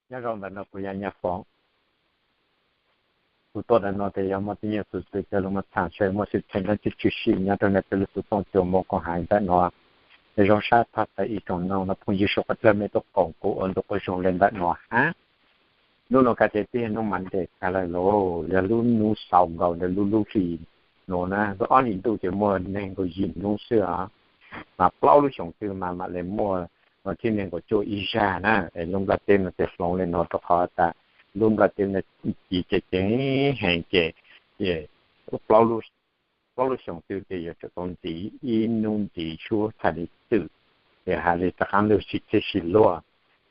Nyob zoo ntawm no kuv yog Nyaj Foom. Kuv tuaj ntawm no ces yog muaj tib neeg xov xwm coj los tham tshaj muaj xwm txheej dab tsi tshwm sim nyob rau ntawm peb lub xov tooj cua moo koom hav ntawm no. Zoo sab thov txim ib tsoom mloog no phooj ywg suav dlawg mej tuaj koom kuv ua ntu quas zoo le ntawm no hab. Hnub no kav tsij tib hnub Monday tag lawm lauj, yog lub hnub xaus nkaus ntawm lub lub hlis no na, lub ob hlis ntuj ces muaj nees nkaum yim hnub xwb os. Mas plaub lub xyoo twg mas mam li muaj thib nees nkaum cuaj ib zag na, es lub nplaj teb no ces hloov li no rau qhov tas lub nplaj teb no ci ces ceev heev ces plaub lub xyoo twg ces yuav tsum tau ntxiv ib hnub ntxiv suab txhaj li xwm. Ces hais li rov qab lug sib txhij sib luag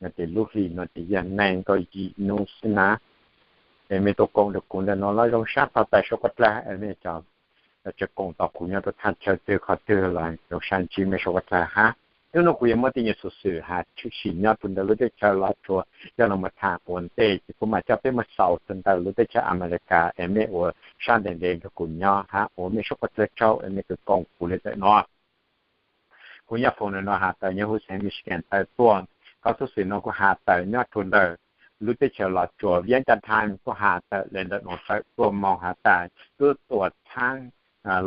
no ces lub hlis no ces yog nees nkaum yim hnub xwb na. Es mej tuaj koom rau kuv ntawm no los zoo sab thov txim suav dlawg, mej tseem koom tos kuv nyob rau thaj chaw twg qhov twg los zoo sab ntsib mej suav dlawg hab. Hnub no kuv yuav muab tib neeg xov xwm has tshwm sim nyob rau ntawm lub teb chaws Los Tsuas coj los tham ua ntej ces kuv mam coj peb mus xaus rau ntawm lub teb chaws Amelikas es mej ua sab ntev ntev nrog kuv nyob hab ua mej suav dlawg tsaug es mej tuaj koom kuv li ntawm no. Kuv Nyaj Foom ntawm no has tawm nyob huv xeev Michigan tawm tuaj. Qhov xov xwm no kuv has tawm nyob rau ntawm lub teb chaws Los Tsuas, Vientiane Times kuj has tawm li ntawm no tawm tuaj moo has tas lub tuam txhab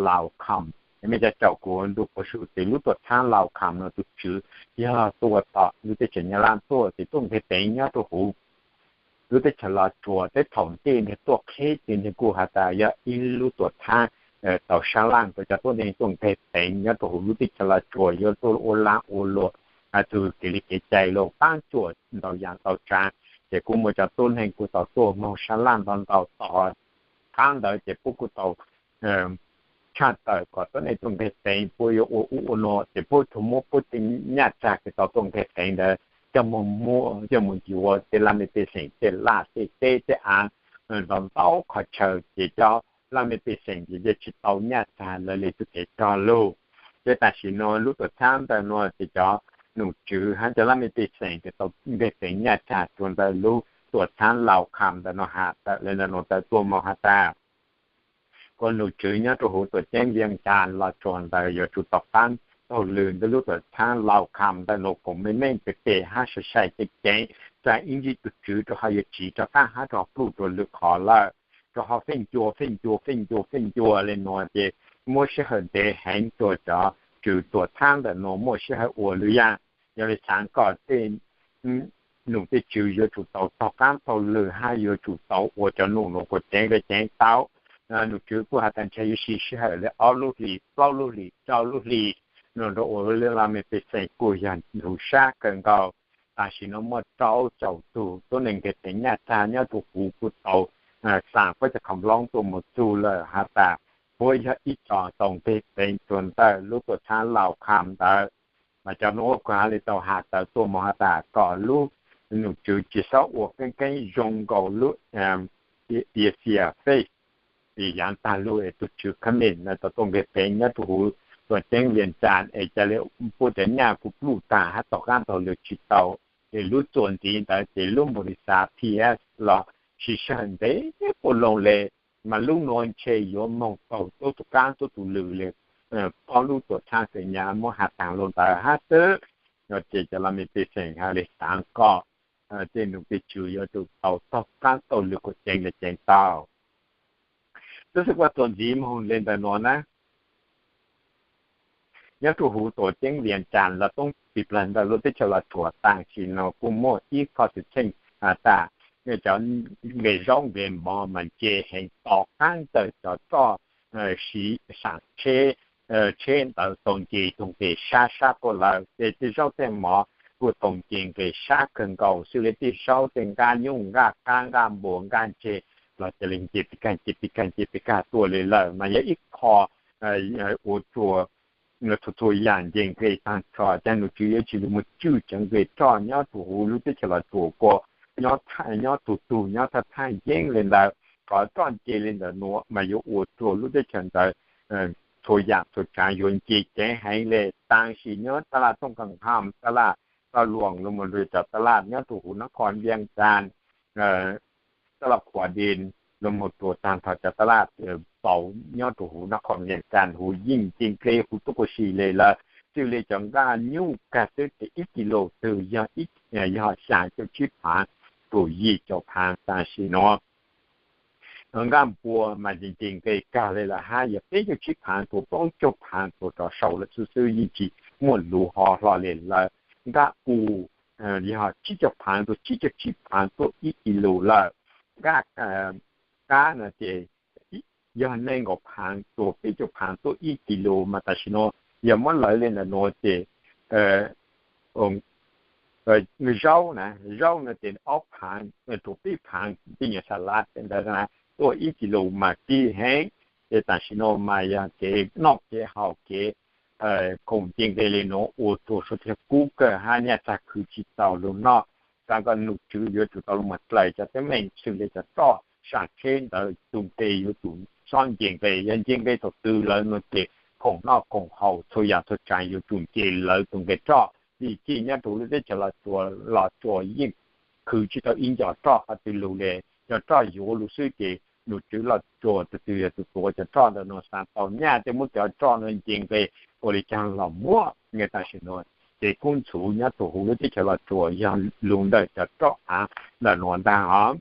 Lao Kham. Mej cov caum kuv ntu quas su ces lub tuam txhab Lao Kham no tus tswv yog tuaj tom lub teb chaws Nyab Laj tuaj ces tuaj nqeg teev nyob rau huv lub teb chaws Los Tsuas. Teb thaum ntej nwg tuaj qheb ces nwg kuj has tas yog ib lub tuam txhab tau sab laj rau cov tuab neeg tuaj nqeg teev nyob rau huv lub teb chaws Los Tsuas yuav tuaj ua laj ua luam, txug kev li kev cai los paab cuam ntau yaam ntau tsaav. Ces kuj muaj cov tuab neeg kuj tau tuaj moog sab laj ntau ntau tom qaab ntawd ces puab kuj tau tshaj tawm kom tuab neeg tuaj nqeg teev, puab yuav ua ub ua no ces puab tsuas muab puab tej nyaj tsag kws tau tuaj nqeg teev ntawd coj moog muab coj moog yuav tej laj mej pej xeem tej laj tej teb tej av ntau ntau qhov chaw ces cov laj mej pej xeem ces yeej tsis tau nyaj tsag lawv li txuj kev cog lug. Ces tam sim no lub tuam txhab ntawm no ces cov nom tswv hab cov laj mej pej xeem ces tau nqeg teev nyaj tsag rua ntawm lub tuam txhab Lao Kham ntawm no has tawm li ntawm no tawm tuaj moog has tas kuas nom tswv nyob rua huv tuam ceeb Vientiane Los Tsuas ntawd yuav tsum tau qaab taug lw ntawm lub tuam txhab Lao Kham ntawm no koom meej meej pem pem hab sai sai ceev ceev, tsa ib ntsis tug tswv rua ho yuav tsiv rov qaab hab rua ho pluj rua lwm qhov lawm, rua ho feej ncua feej ncua feej ncua feej ncua le nuav ces muab sij hawm ntev heev rua cov tswv tuam txhab ntawm nuav muaj sij hawm ua lwm yaam. Yog li xaav kom tej nom tej tswv yuav tsum tau taug qaab taug lw hab yuav tsum tau ua cov nom nuav kuas ceev le ceev tau. Nom tswv kuj has tas ntshe yuav siv sij hawm li ob lub hlis, plaub lub hlis, rau lub hlis no rua ua lub laj mej pej xeem kuj yog huv sab kawg nkaus. Tam sim no muaj rau caum tug tuab neeg nqeg teev nyaj tsag nyob rua huv kuj tau xaa puab cov complaint tuaj moog txug lawm has tas puab yog ib co tau nqeg teev rua ntawm lub tuam txhab Lao Kham ntawd. Mas cov nuav kuj has li tau has tawm tuaj moog has tas kom lub nom tswv tsis xob ua keeb keeb zoo nkaus lub Asia Fest, vim yaav taag lug es tug tswv Cummings na tau tuaj nqeg teev nyob rua huv tuam ceeb Vientiane es ca le puab cov nyaj kuj pluj taag hab taug qaab taug lw tsis tau. Es lub txuas ntxiv ntawd ces lub npaum li xav P S los siv sij hawm ntev puab loo le, mas lub nuav ntshe yuav moog taug tuab tug qaab tuab tug lw le ob lub tuam txhab xwm nyaj muab has taag lug ntawd hab xwb. Ces cov laj mej pej xeem has li xaav kom tej nom tej tswv yuav tsum tau taug qaab taug lw kuas ceev le ceev tau. Tab sis kuas txuas ntxiv moog le ntawm nuav na, nyob rua huv tuam ceeb Vientiane los toob tsis plawg ntawm lub teb chaws Los Tsuas tam sim no kuj muaj ib qho xwm txheej has tas cov nqe zaub nqe mov mas nce heev tom qaab ntawm cov roj siv saam tsheb, tsheb ntawd tau nce tug nqe sab sab tuaj lawm. Ces tej zaub tej mov kuj tau nce nqe sab kawg nkaus xwb le tej zaub tej nqaj nyuj nqaj qaab nqaj npua nqaj ntseg los ca le nce pes kag nce pes kag nce pes kag tuaj le lawm mas yog ib qho ua rua txhua txhua yaam nce nqe taag nrho. Caag nom tswv yuav tsis lug moog tswj cov nqe roj nyob rua huv lub teb chaws Los Tsuas kuas nyob tug tug nyob thaj thaj yeeb le ntawd, kom roj nce le ntawm nuav mas yuav ua rua lub teb chaws ntawd txhua yaam txhua tsaav yuav nce ceev heev le. Tam sim nyob taj laj Tooj Kaam Ham, taj laj Toj Luam los moog rua cov taj laj nyob rua huv nab qho Vientiane, taj laj Khuam Dee los moog rua taag nrho cov taj laj txaus nyob rua huv nab qho Vientiane huv yeej nce nqe huv tuab ua si le lawm. Txwj le cov nqaj nyuj kag xwb ces ib kis lus twg yog xyaa cuaj tsib phav rau yim caum phaav tam sim no. Nqaj npua mas nce nqe kag le lawm hab, yog peb caug tsib phaav tuaj, plaub caug phaav tuaj rov saum lawm xwb xwb, yeej tsis muaj lus ho hlo le lawm. Nqaj u yog tsib caug phaav tuaj, tsib caug tsib phaav tuaj ib kis lus lawm. Nqaj qab no ces yog nees nkaum phaav tuaj, peb caug phaav tuaj ib kis lus, mas tam sim no yog muab lawv le ntawm nuav ces zaub na, zaub no ces ob phaav rua peb phaav tej nyuag xas lav ntawd na, tuaj ib kis lus mas kib heev. Ces tam sim no mas yog kev noj kev haus, kev khoom nce nqe le nuav ua rua suav dlawg kub kawg hab nyaj txag khwv tsis tau lug noj. Xaav kom nom tswv yuav tsum tau lug mas dlaim cov teeb meem xws le cov roj, saam tsheb ntawd tug nqe yuav tsum xob nce nqe. Yog nce nqe thaum twg lawm no ces khoom noj khoom haus txhua yaam txhua tsaav yuav tsum nce lawv tug nqe roj. Vim txij nyob rua lub teb chaws Los Tsuas, Los Tsuas yeej khwv tsis tau ib nco roj qhov twg lug le. Cov roj yuav lug xwb ces nom tswv Los Tsuas tug twg yog tug tuav cov roj ntawm nuav xaav tau nyaj tej muab cov roj nuav nce nqe ua le caag los muab. Tam sim nuav ces kub ntxhuv nyob rua huv lub teb chaws Los Tsuas yog lug ntawm cov roj av ntawm nuav ntag os.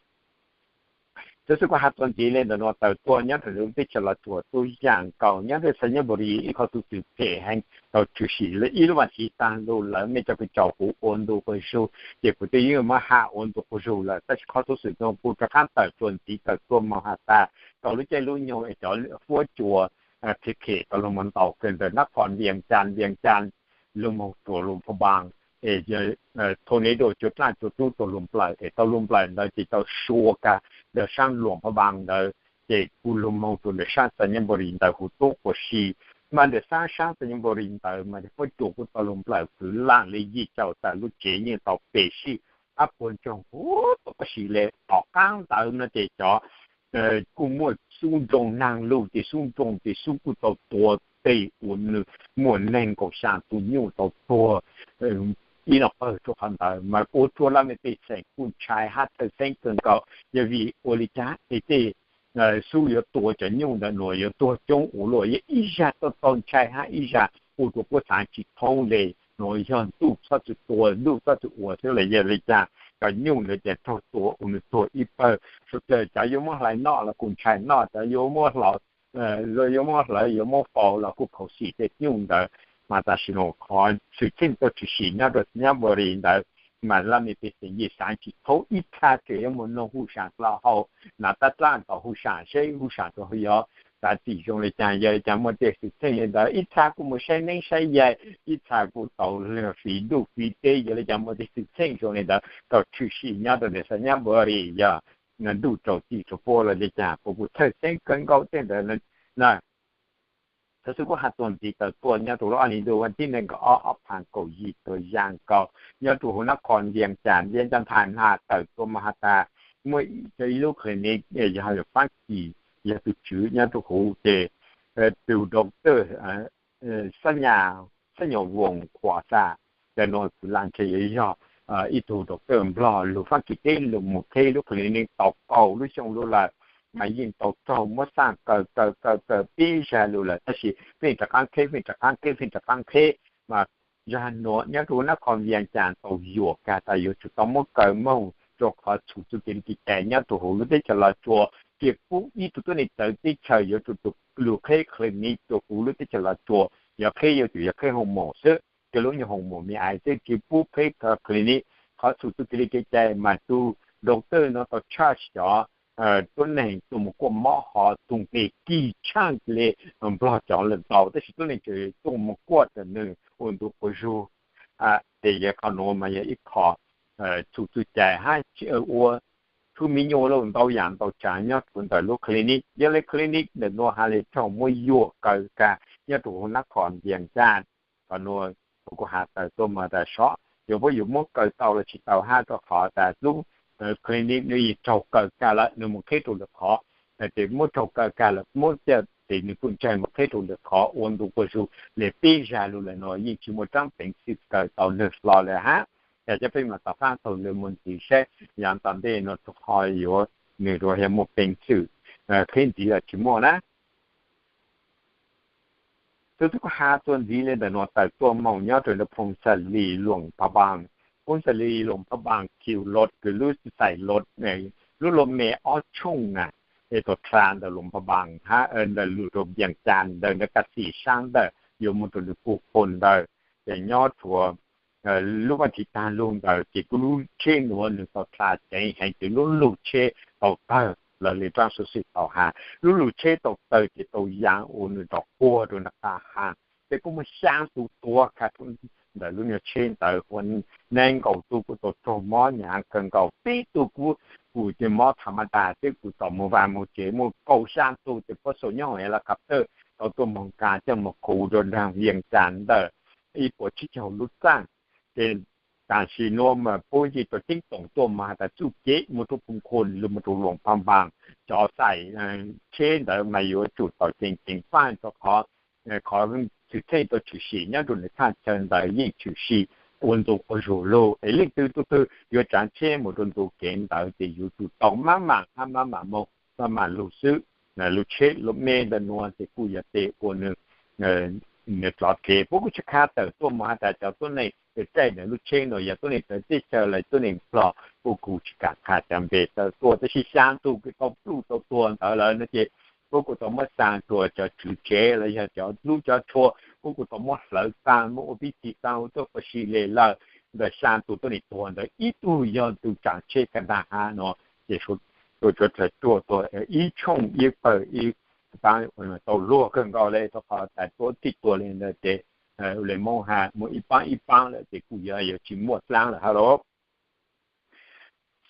Txhua xwm kuv has txuas ntxiv le ntawm nuav, tawm tuaj nyob rua lub teb chaws Los Tsuas tuaj yaam nkaus nyob rua Xayaburi ib qho tug twg phem heev tau tshwm sim ib lub vaaj tsiv taag lug lawm. Mej cov phooj ywg, kuv ua ntu quas zug ces kuv twb yeej muab has ua ntu quas zug lawm, tab sis qhov txhua xwm nuav kuv rov qaab tawm txuas ntxiv tawm tuaj moog has tas tau lub caij lub nyoog es cov fuab cua phem phem tau lug moog ntaus kawg ntawm nab qhos Vias Cas, Vias Cas lug moog rua Luas Pha Npaas, es tornado cua dlaaj cua dub tau lug nplawm, es tau lug nplawm ntawd ces tau sua kag ntawm saab Luas Pha Npaas ntawd, ces kuj lug moog rua ntawm saab Xayaburi ntawd huv tub quas si. Mas ntawm saab, saab Xayaburi ntawd mas fuab cua kuj tau lug nplawm kwv laaj le yim caum tawm lub tsev yeej tau pem sij, ab puag ntsoog huv tub quas si le. Tom qaab ntawd no ces cov kuj muaj xub nroo naag lug ces xub nroo ces xub kuj tau tua teg ua nws muaj neeg nkaum xyaa tug nyuj tau tuag ib lo pawg rua qhov ntawd, mas ua rua laj mej pej xeem kuj ntshai hab txhawj xeeb kawg nkaus. Yog vim ua le caag es tej xub yuav tua cov nyuj ntawd nuav yuav tuag coob ua luaj, yog ib zag tau tau ntshai hab ib zag ua rua puab xaav tsis thoob le. Nuav yog ntuj txhob txwm tua, ntuj txhob txwm ua xwb los yog le caag cov nyuj ntawd ces raug tua ua nws tuag ib pawg. Suav dlawg cov yuav muab hlais noj los kuj ntshai noj, cov yuav muab hlais, yuav muab hlawv yuav muab faus los kuj khuv xim tej nyuj ntawd. Mas tam sim no qhov xwm txheej tau tshwm sim nyob rua Xayaburi ntawd, mas laj mej pej xeem yeej xaav tsis thoob, ib txha tseem yuav moog noog huj saam dlhau hau, nav tab dlaab ntaus huj saam seb huj saam tau yog xaav txim zoo le caag. Yog le caag muaj tej xwm txheej le ntawd, ib txha kuj moog saib neeb saib yaig, ib txha kuj tau lug fiv ntuj fiv teb, yog le caag muaj tej xwm txheej zoo le ntawd tau tshwm sim nyob rua ntawm Xayaburi, yog ntuj rau txim rua puab los le caag, puab kuj txhawj xeeb kawg nkaus tej ntawd na. Txhua xwm kuv has txuas ntxiv tawm tuaj nyob rua lub ob hlis ntuj vas thib neeg nkaum ob, ob phav kaum yim tuaj yaam nkaus nyob rua huv nab qhov Vias Cas, Vias Cas Nthaj na, tawm tuaj moog has tas muaj cov ib lub clinic yog lub Fab Kis yog tug tswv nyob rua huv ces tug doctor Sab Nyas, Sab Nyas Voos Khuam Xas, cov nuav kuv lam ntshe yuav yog ib tug doctor Nplog lug Fab Kis teb lug moog qheb lub clinic tau kaum lub xyoo lug lawm, mas yeej tau raug muab xaj kaw kaw kaw kaw peb zag lug lawm, tab sis pheej rov qaab qheb, pheej rov qaab qheb, pheej rov qaab qheb. Mas zag nuav nyob rua nab qhov Vias Cas tau yuam kag tas yuav tsum tau muab kaw moog rua qhov txhum txuj kev li kev cai nyob rua huv lub teb chaws Los Tsuas, ces pub ib tug tuab neeg txawv teb chaws yuav tsum tau lug qheb clinic rua huv lub teb chaws Los Tsuas, yog qheb yuav tsum yog qheb hoo moos xwb, ces lub nyuag hoo moos me ais xwb, tsis pub qheb clinic. Qhov txhum txuj kev li kev cai mas tug doctor nuav tau tshaj cov tuab neeg tuaj moog kuaj mob ho tug nqe kig tshaaj le Nplog cov lawm ntau, tab sis tuab neeg tseem tuaj moog kuaj rua nwg ua ntu quas zug. Ces yog qhov nuav mas yog ib qho txhum txuj cai hab ua txhua me nyuam lug ntau yaam ntau tsav nyob rua ntawm lub clinic. Yog le clinic ntawm nuav has le raug muab yuam kaw kag nyob rua huv nab qhov Vias Cas. Qhov nuav kuv has tawm tuaj mas tas sov yog puab yuav muab kaw tau los tsis tau hab, rua qhov tas lub clinic nwg yeej raug kaw kag lawm, nwg moog qheb rua lwm qhov, ces muab raug kaw kag lawm muab coj ces nwg kuj ntseeg moog qheb rua lwm qhov ua ntu quas zug le peb zag lug lawm nuav yeej tsis muaj rab peev xwm kaw tau nwg hlo lawm hab. Yog cov peb mas tom qaab taug lw moog ntxiv saib yav tom ntej nuav rua qhov yuav nwg yuav yog muaj peev xwm qheb ntxiv los tsis muaj na. Txhua xwm kuv has txuas ntxiv le ntawm nuav tawm tuaj moog nyob rua lub Phoos Xas Lis, Luas Pha Npaas, Kuv xav li Luam Phaj Npaas khiv lod kws lub xais lod, lub loj me ob tshooj na, es tau dlha ntawm Luam Phaj Npaas hab ntawm lug rua Vias Cas ntawm nram Kas Xis sab ntawm yuav moog rua nws pug phoos ntawd. Ces nyob rua lub vaaj thiv taag lug ntawd ces kuv lub tsheb nuav nws tau dlha ceev heev, ces lub lug tsheb tau tawg. Lawv le rab xov xwm tau has lub lug tsheb tau tawg ces tau yaav ua nws nrov quag rua nram qab hav. Ces kuv muaj xyaa tug tuag kag ntawm lub nyuag tsheb ntawd, ua neeg nkaum tug kuj tau raug mob nyaav kawg nkaus, peb tug kuj, kuj mob tham ma tas, peb kuj tau moog vaaj moog tsev, muaj kaum xyaa tug ces puab xaum nyob hauv helicopter tau tuaj moog kag coj moog khu rua nraag Vias Cas ntawm ib puas tsib caug lub txaaj. Ces tam sim nuav mas puab yeej tau ceeb toom tuaj mas has tas txuj kev moog rua Phoos Khon lug moog rua Luam Phaj Npaas, cov xais tsheb ntawd mas yuav tsum tau ceev ceev faj rua qhov, qhov txwm txheej tau tshwm sim nyob rua nws thaj chaw ntawd yeej tshwm sim ua ntxuv quas zug lug, es leej twg tug twg yuav tsaav tsheb moog rua ntu kev ntawd ces yuav tsum tau maj mam hab maj mam moog maj mam lug xwb. Lub tsheb loj me ntawm nuav ces kuj yog tes ua nws, nws dlov kev. Puab kuj tsi qha tawm tuaj moog has tas cov tuab neeg txawj caij ntawm lub tsheb nuav yog tuab neeg txawv teb chaws los tuab neeg nplog, puab kuj tsi kaam qha cov npe tawm tuaj, tab sis xyaa tug kws tau pluj tau tuag ntawd lawm no ces puab kuj tau muab xaa rua cov tswv tsev los yog cov lub cov tshua, puab kuj tau muab hlawv taag, muab ua pib txhij taag, ua tuab paj si le lawm. Ntawm xyaa tug tuab neeg tuag ntawd ib tug yog tug tsaav tsheb ka ntaag hab no, ces suav dlawg cuaj tuag ib tshooj ib pawg ib, tau luag kawg nkaus le rua qhov tas tuab txij tuag le ntawd ces le Moob has muaj ib paab ib paab lawm ces kuj yog yuav tsi muaj dlaab lawm hab lauj.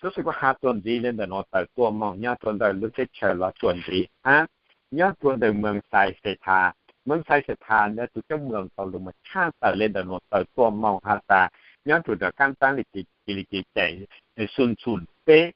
Xov xwm kuv has txuas ntxiv le ntawm nuav tawm tuaj moog nyob rua ntawm lub teb chaws los txuas ntxiv hab, nyob rua ntawm moos Xais Xes Thas. Moos Xais Xes Thas ntawd tug coob moos tau lug moog tshaj tawm le ntawm nuav tawm tuaj moog has tas nyob rua nram kaab taab le kev li kev cai xum xum peb,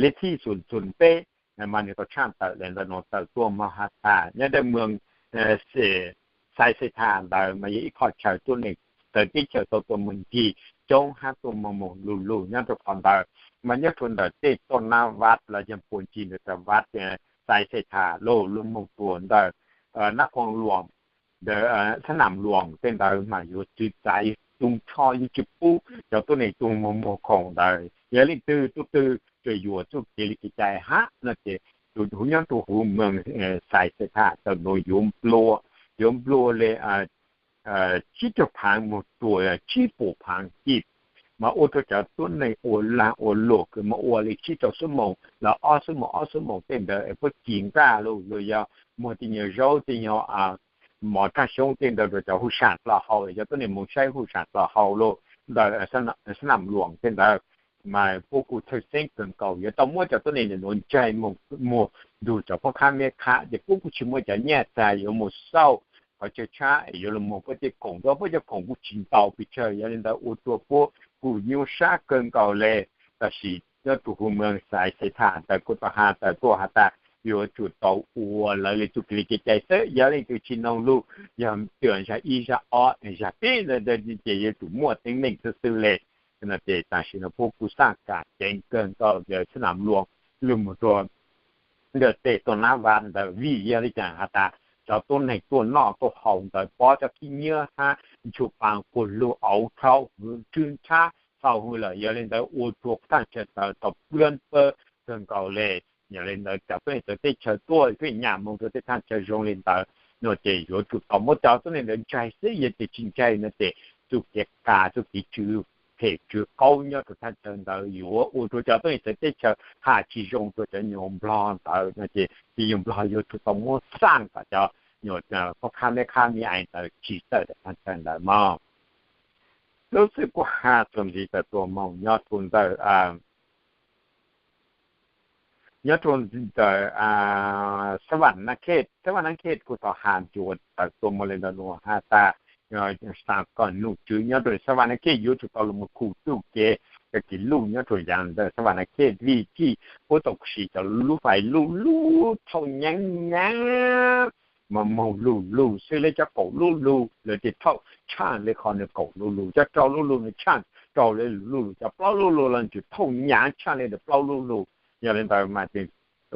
le thij xum xum peb, mas nwg tau tshaj tawm le ntawm nuav tawm tuaj moog has tas nyob ntawm moos Xais Xes Thas ntawd mas yog ib qho chaw tuab neeg txawv teb chaws tau tuaj moog ncig coob hab tuaj moog moog lug lug nyob rua qhov ntawd. Mas nyob rua ntawm tej toj nab vaj los yog puag ncig ntawm cov vaj Xais Xes Thas lug lug moog rua ntawm Nab Quas Luam, ntawm Xab Nam Luam tej ntawd mas yuav txwv txav tug tsho, yuav tsi pub cov tuab neeg tuaj moog muag khoom ntawd. Yog leej twg tug twg tseem yuam txuj kev li kev cai hab no ces tus huv nyob rua huv moos Xais Xes Thas ntawm nuav yuav nplua, yuav nplua le tsib caug phaav moog rua tsib puas phaav kij, mas ua rua cov tuab neeg ua laag ua luam kws moog ua le tsib rau xuab moos los ob xuab moos ob xuab moos tej ntawd es puab kis nqaj lug los yog muag tej nyuag zaub tej nyuag mov raj xyoob tej ntawd rua cov huj sam dlua haus, cov tuab neeg moog saib huj sam dlua haus lug ntawm Xab Nam Luam tej ntawd. Mas puab kuj txhawj xeeb kawg nkaus yuav tau muab cov tuab neeg ntawm nuav ntsaig moog muag ntug cov phob qhab meb qhab, ces puab kuj tsi muaj cov nyaj txag yuav moog xauj qhov chaw tshab es yuav lug muag puab tej khoom, puab cov khoom kuj tsi ntau pes tsawg, yog le ntawd ua rua puab kuj nyuaj sab kawg nkaus le. Tab sis nyob rua huv moos Xais Xes Thas ntawd kuj tau has tawm tuaj has tas yuav tsum tau ua lawv le txuj kev li kev cai xwb, yog leej twg tsi noog lug, yog twb zag ib zag ob zag peb ntawd ces yuav tsum muaj teeb meem xwb xwb le. No ces tam sim no puab kuj xaj kam ceev kawg nkaus ntawm Xab Nam Luam lug moog rua ntawm tej toj nab vaj ntawd, vim yog le caag has tas cov tuab neeg tuaj noj tuaj haus ntawd pob cov khib nyiab hab ntshua paa quas lug auv rhau hwv tswb nrhab txhaum hwv lawm, yog le ntawd ua rua thaj chaw ntawd tau puab pawg kawg nkaus le. Yog le ntawd cov tuab neeg txawv teb chaws tuaj pheej nyam moog rua tej thaj chaw zoo le ntawd no ces yuav tsum tau muab cov tuab neeg ntawd ntsaig xwb, yog tias tsi ntsaig no ces txuj kev qas txuj kev tswv phem tswv qaub nyob rua thaj chaw ntawd yuav ua rua cov tuab neeg txawv teb chaws has tsi zoo rua cov nyuas nplog ntawd no ces cov nyuas nplog yuav tsum tau muab xaj kom cov nyuas phob qhab meb qhab meb ais ntawd tsi tawm thaj chaw ntawd mog. Lub xwm kuv has txuas ntxiv tawm tuaj moog nyob rua ntawm nyob rua ntawm Xab Vam Nab Khej, Xab Vam Nab Khej kuj tau has ntsuas tawm tuaj moog le ntawm nuav has tas, xaav kom nom tswv nyob rua Xab Vam Nab Khej yuav tsum tau lug moog khu txuj kev, cov kev luj nyob rua yaav ntawm Xab Vam Nab Khej vim tsi puab tau siv cov lub fais luj luj thauj nyaav nyaav mas moog luj luj xwb le cov kaum luj luj lawv tes thauj tshaaj le qhov nws kaum luj luj, cov rau luj luj nws tshaaj rau le luj luj, cov plaub luj luj los nws thauj nyaav tshaaj le ntawm plaub luj luj. Yog le ntawd mas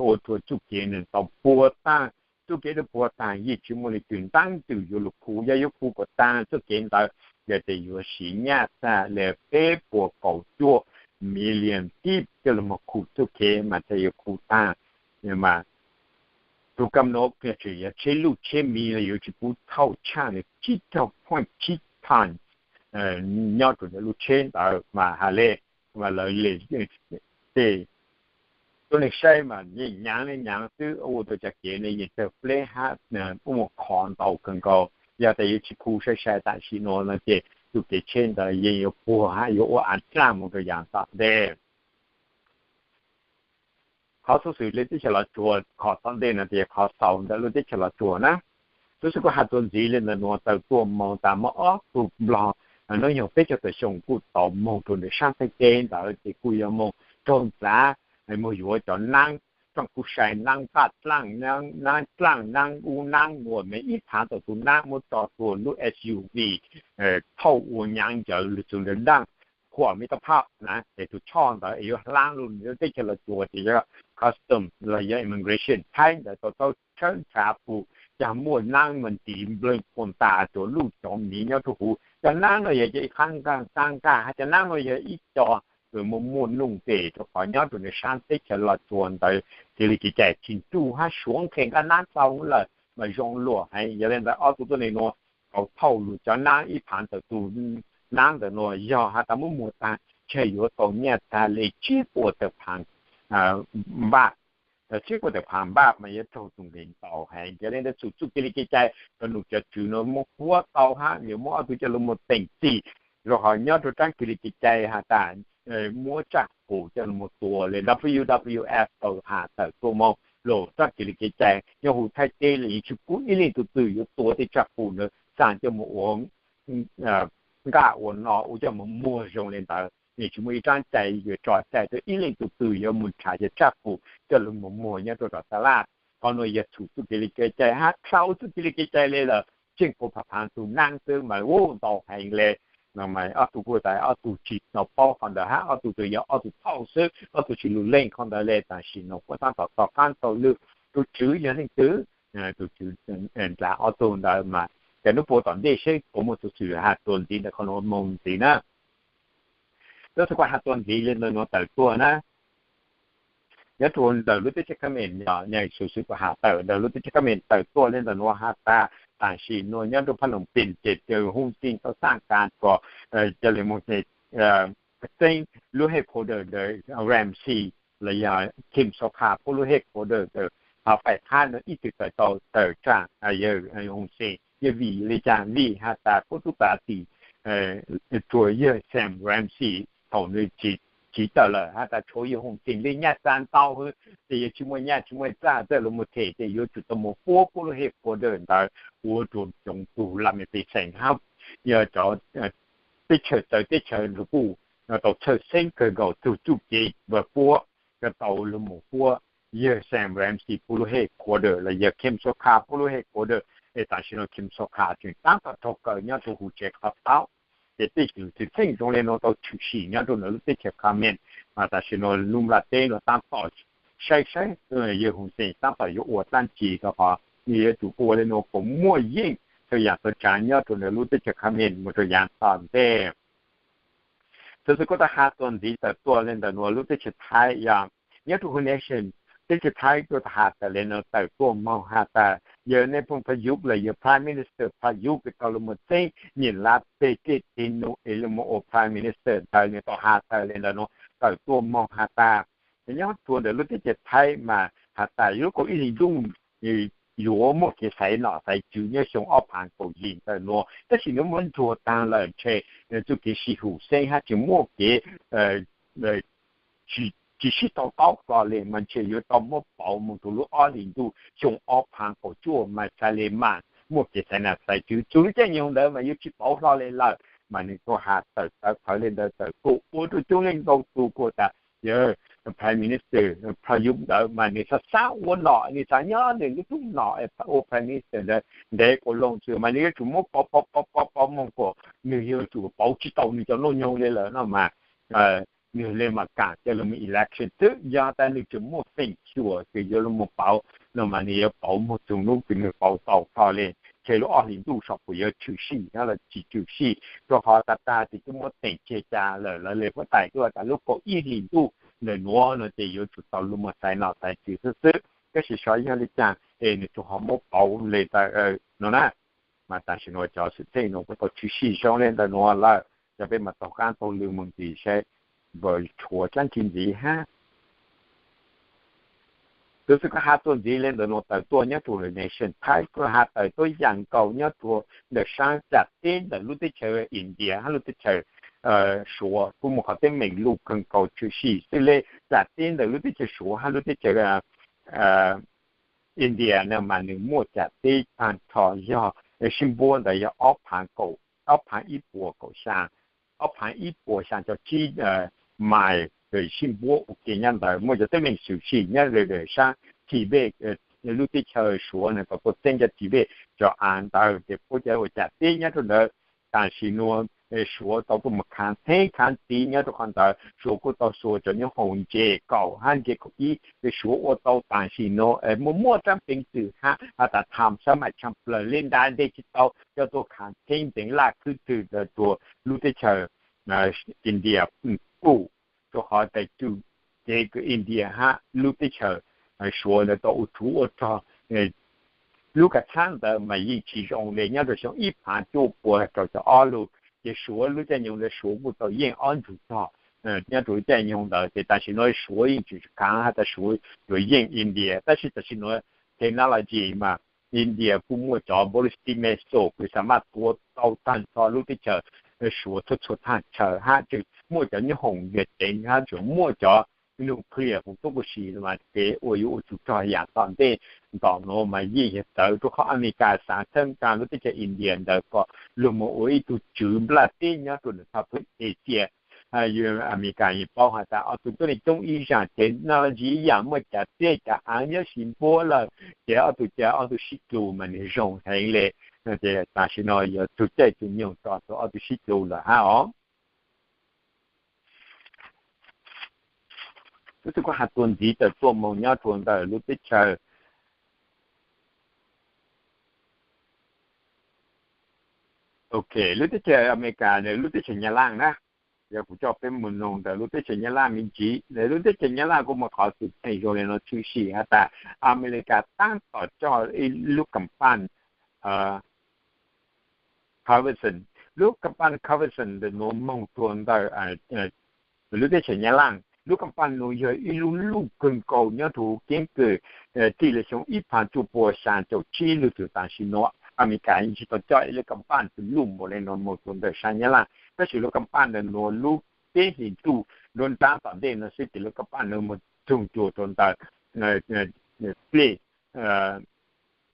ua rua txuj kev nws tau puag taag, txuj kev tau puag taag yeej tsi muaj le twg ntaab ntws yuav lug khu, yog yuav khu puag taag txuj kev ntawd yog tias yuav siv nyaj tag li peb puas kaum cuaj million kib coj los mus khu txuj kev mas thiaj yuav khu tag. Mas tus kam no tseem yog tsheb luj tsheb miv los yuav tsis pub thauj tshaj li tsib caug point tsib tons nyob rau ntawm lub tsheb ntawd mas ha le, mas lawv li tej tuab neeg saib mas yeej nyaav li nyaav xwb, ua tau cov kev ne yeej tawg pleb hab ua khov ntau kawg nkaus. Yog tas yuav tsis khu sai sai tam sim no no ces tus kev tsheb ntawd yeej yuav puag hab yuav ua av dlaaj mus rau yav tom ntej. Qhov xov xwm li teb chaws Los Tsuas qhov tom ntej no tias qhov xaus ntawm lub teb chaws Los Tsuas na. Tus xwm kuj has txuas ntxiv li ntawm nuav tawm tuaj moog tas muaj ob tug nplog hnub nyoog peb caug tawm xyoo kuj tau moog rau ntawm sab Thaib teb ntawd ces kuj yuav moog raug ntxav, moog yuav cov naab, rooj kuj sai naab, nqaj dlaaj, naab dlaaj, naab ub naab nuav, mas ib phaav tawm tus naab muab tso rua lub SUV thauj ua nyaav ncaws lug txug ntawm daaj, khuam mib tau phauj na ces tus choj ntawd es yuav hlaab lug teb chaws Los Tsuas ces yog custom los yog immigration Thaib ntawd tau tau tshawb nrhav pum, cog muaj naab mas ntiv nplawg puag ntas cov luj cov miv nyob rua huv. Cov naab no yog cov ib qab nqaj qab nqaj, hab cov naab no yog ib co muaj muaj nuj tes rua qhov nyob rua ntawm sab teb chaws Los Tsuas ntawd cia li kev cai tsis ntuj hab suav nqhes nqaj naab tau lawm mas zoo luam heev. Yog le ntawd ob tug tuab neeg nuav tau thauj lug cov naab ib phaav ntawm tus naab ntawm nuav yog has tas muab muag tag ntshe yuav tau nyaj tag li tsib puas tawm phaav npaj, tsib puas tawm phaav npaj mas yuav raug tus nqi ntau heev. Yog le ntawd txhum txuj kev li kev cai cov num cov tswv nuav muab huab tau hab yuav muab ob tug coj lug moog teem txim rua qhov nyob rua tsaab kev li kev cai has tas muab tsaj pum coj lug moog tua le WWF tau has tawm tuaj moog lug tsaab kev li kev cai nyob huv Thaib teb le yeej tsis pub ib leej tug twg yuav tua tej tsaj pum ntawd xaa coj moog ua nqaj ua no ua coj moog muag zoo le ntawd. Yeej tsis muaj ib tsaab cai yuav tso cai rua ib leej tug twg yuav moog nrhav cov tsaj pum coj lug moog muag nyob rua tom taj laj. Qhov nuav yog txhum txuj kev li kev cai hab dlhau txuj kev li kev cai le lawm tseem kuas phaav phaav tug naab xwb mas ua ntau heev le. No mas ob tug kuj tas ob tug tsis tau paub qhov ntawd hab ob tug tsuas yog ob tug thauj xwb, ob tug tsis lug leej qhov ntawd le. Tam sim no puab taab tom tog qaab tau lwm tus tswv yog leej twg, tus tswv ntawd ob tug ntawd mas cov nub puab tom ntej seb puas muaj tus tswv has txuas ntxiv ntawm qhov nuav moog ntxiv na. Tus xwm kuj has txuas ntxiv le ntawm nuav tawm tuaj na. Nyob rua ntawm lub teb chaws Khamees, yog xwm kuj has tawm ntawm lub teb chaws Khamees tawm tuaj le ntawm nuav has tas tam sim nuav nyob rua Phas Loos Pees ces Hun Sen tau xaav kas rua ca le moog xeeb lub headquarter ntawm Ramsey los yog Kem Sokha puab lub headquarter ntawm hov faim qhab nuav ib txwm tawm tau tawm tsaam yawg Hun Sen. Yog vim le caag? Vim has tas puab tub txav tim rua yawg Sam Ramsey thaum nws tsiv tawm lawm has tas tshuav yawg Hun Sen le nyaj txag ntau hwv ces yog tsis muaj nyaj tsis muaj txag txawj lug moog them ces yuav tsum tau moog puab puab lub headquarter ntawd ua rua cov tug laj mej pej xeem hab yog cov teb chaws txawv teb chaws nrug kuj tau txhawj xeeb kawg nkaus txug txuj kev puab yuav tau lug moog puab yawg Sam Ramsey puab lub headquarter los yog Kem Sokha puab lub headquarter. Es tam sim no Kem Sokha tseem taab tom raug kaw nyob rua huv tsev qhov tau. Ces tej tug txheej zoo le nuav tau tshwm sim nyob rua ntawm lub teb chaws Khamees, mas tam sim no lub nplaj teb nuav taab tom saib saib yawg Hun Sen taab tom yuav ua dlaab tsi rua qhov nws yuav tsum ua le nuav kuas muaj yeej txhua yaam txhua tsaav nyob rua ntawm lub teb chaws Khamees moog rua yaav tom ntej. Tus xwm kuj tau has txuas ntxiv tawm tuaj le ntawm nuav lub teb chaws Thaib yog nyob rua huv Nation, teb chaws Thaib kuj tau has tawm le nuav tawm tuaj moog has tas yawg Neiphooj Prayuth los yog Prime Minister Prayuth kuj tau lug moog txeeb nyim lab peg tej teg num es lug moog ua Prime Minister ntawd nws tau has tawm le ntawm nuav tawm tuaj moog has tas nyob rua ntawm lub teb chaws Thaib mas has tas yuav lub kaum ib hlis ntuj yuav muaj kev xaiv nom xaiv tswv nyob xyoo ob phaav kaum yim ntawm nuav, tab sis nws muab ntsuag taag lawm ntshe txuj kev sib hum xeeb hab tseem muaj kev tsis sib tau taub hlo le mas ntshe yuav tau muab pauv moog rua lub ob hlis ntuj xyoo ob phaav kaum cuaj mas xaav le maam muaj kev xaiv nom xaiv tswv. Txug lub caij nyoog ntawd mas yuav tsis pauv hlo le lawm. Mas nws kuj has tawm tawv qhawv le ntawd tawm kuj ua rua coob leej ntau tug kuj tas yawg Prime Minister Prayuth ntawd mas nws xaav xaav ua nom, nws xaav nyob nws lub tub nom ua Prime Minister ntawd ntev kuas loo xwb mas nws yuav tsum muab pauv pauv pauv pauv pauv moog kuas nws yuav tsum pauv tsis tau nws cov nuj nyoog le lawm no mas nws le maam kaam coj lug moog election xwb. Yog tas nws tseem muaj feem xyuam kws yuav lug moog pauv no mas nws yuav pauv moog txug hnub kws nws pauv tau hlo le. tseg lub ob hlis ntuj saib puas yuav tshwm sim los tsis tshwm sim, rau qhov tag tag ces twb muab teem tseg cas lawm, lawv li huab tais twb ua tas lub kaum ib hlis ntuj ntawm nuav no ces yuav tsum tau lug moog xaiv nom xaiv tswv xwb xwb. Tab sis xyov yog li cas es nws tsuas ho muab pauv li ntawd no na. Mas tam sim nuav cov xwm txheej nuav kuj tau tshwm sim zoo li ntawm nuav lawm, cov peb mas taug qaab taug lw moog ntxiv saib puas tshuav dlaab tsi ntxiv hab. Tub xwb kuj has tuaj ntxiv li ntawm nuav tawm tuaj nyob rua lub nation Thaib kuj has tawm tuaj yaam nkaus nyob rua ntawm saab tsam teb ntawm lub teb chaws India hab lub teb chaws Suav kuj muaj qhov teeb meem luj kawg nkaus tshwm sim xwb le. Tsam teb ntawm lub teb chaws Suav hab lub teb chaws India no mas nws muaj tsam teb taag nrho yog sib npuab ntawd yog ob phav ib puas kaum xyaa, ob phav ib puas xyaa caum tsib mais sib npuab ua ke nyob ntawd. Muaj cov teeb meem tshwm sim nyob rua saab Tibet, lub teb chaws Suav no tau tuaj txeeb cov Tibet cov av ntawd ces puab cov ua tsam teb nyob rua ntawd. Tam sim nuav Suav tau tuaj mus khav theeb khav tiv nyob rua qhov ntawd, Suav kuj tau xuas cov nyoob hoom ntse kaum hab ntse kaum ib, Suav ua tau tam sim nuav muaj muaj raab peev xwm hab has tas tham sab maim tshaj plawg le nra nteg tsis tau coj tuaj khav theeb ntev laj khwb twg rua lub teb chaws India kuj rua qhov tais tug kev kws India hab lub teb chaws Suav ntawd tau ua tsov ua rog. Lub kav tshab ntawd mas yeej tsis zoo le nyob rua xyoo ib phav cuaj puas rau caum ob lug, ces Suav lub caij nyoog ntawd Suav kuj tau yeej ob ntsug tog nyob rua lub caij nyoog ntawd. Ces tam sim nuav Suav yeej tsis khav has tas Suav yuav yeej India, tab sis tam sim nuav technology mas India kuj muaj cov ballistic missile kws xaam maj tua tau taag nrho lub teb chaws Suav txhua txhua thaaj chaw hab tseem muaj cov nyoob hoom yog ceev hab tseem muaj cov nuclear huv tub kuj si mas kev ua yuav ua tsov rog yaam tom ntej ntawm nuav mas yeej yog txawv rua qhov Amelikas xaav txhawb nqaa lub teb chaws India ntawd kom lug moog ua ib tug tswv nplaj teb nyob rua ntawm thaj teb Asia. Amelikas yeej paub has tas ob tug tuab neeg coob ib zaag, technology ib yaam, muaj cav teb cav aav nyob sib npuab lawm, ces ob tug ca ob tug sib tw mas nwg zoo heev le. Ces tam sim nuav yuav tug caij tug nyoog tso rua ob tug sib tw lawm hab os. Tub xwb kuj has tuaj ntxiv tawm tuaj moog nyob rua ntawm lub teb chaws, ok, lub teb chaws Amelikas ntawm lub teb chaws Nyab Laj na. Yog kuv coj peb moog noog ntawm lub teb chaws Nyab Laj me ntsis, ntawm lub teb chaws Nyab Laj kuj muaj qhov xwm txheej zoo le nuav tshwm sim has tas Amelikas taab tom coj ib lub kampaj Covaxin. Lub kampaj Covaxin ntawm nuav moog rua ntawm lub teb chaws Nyab Laj. Lub kampaj nuav yog ib lub luj kawg nkaus nyob rua huv keeb kwm txij le xyoo ib phav cuaj puas xyaa caum tsib lug txug tam sim nuav Amelikas yeej tsis tau coj ib lub kampaj txug luj npaum le nuav moog rua ntawm saab Nyab Laj, tab sis lub kampaj ntawm nuav lub peb hlis ntuj nruab nrab tom ntej nuav xwb ces lub kampaj nuav moog txug rua ntawm plej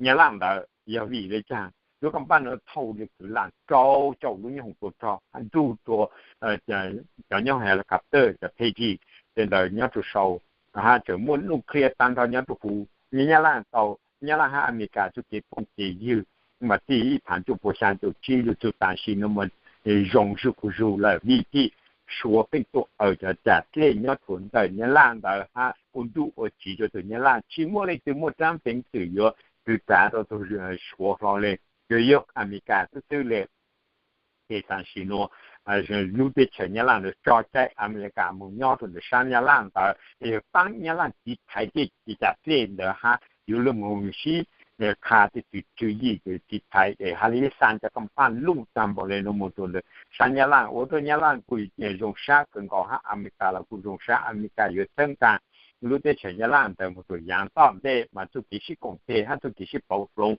Nyab Laj ntawd. Yog vim le caag? Lub kampaj nuav thauj le kwv lam rau caum lub nyoob hoom tub rog nrug rua cov nyoob helicopter cov pheji le ntawd nyob rua sau, hab tseem muaj nuj cliar taag nrho nyob rua huv Nyab Laj tau. Nyab Laj hab Amelikas txuj kev phooj kev ywg mas txij ib phav cuaj puas xyaa caum tsib lug txug tam sim nuav mas zoo zuj zus lawm vim txij Suav pheej tuaj aws cov tsam dlej nyob rua ntawm Nyab Laj ntawd hab ua ntuj ua tsiv rua tug Nyab Laj, tsis muaj leej twg muaj raab peev xwm yuav kwv txav rua tug Suav hlo le, yuav yog Amelikas xwb xwb le. Ces tam sim nuav lub teb chaws Nyab Laj ntawd tso caij Amelikas moog nyob rua ntawm saab Nyab Laj ntawd es yog paab Nyab Laj tiv thaiv tej tsam dlej ntawd hab yuav lug moog sib qha tej tug tswv yim tiv thaiv es has le xaa cov kampaj luj taag npaum le nuav moog rua ntawm saab Nyab Laj ua rua Nyab Laj kuj zoo sab kawg nkaus hab Amelikas los kuj zoo sab. Amelikas yuav txhawb nqaa lub teb chaws Nyab Laj ntawd moog rua yaav tom ntej mas txuj kev sib koom tseg hab txuj kev sib pauv hloov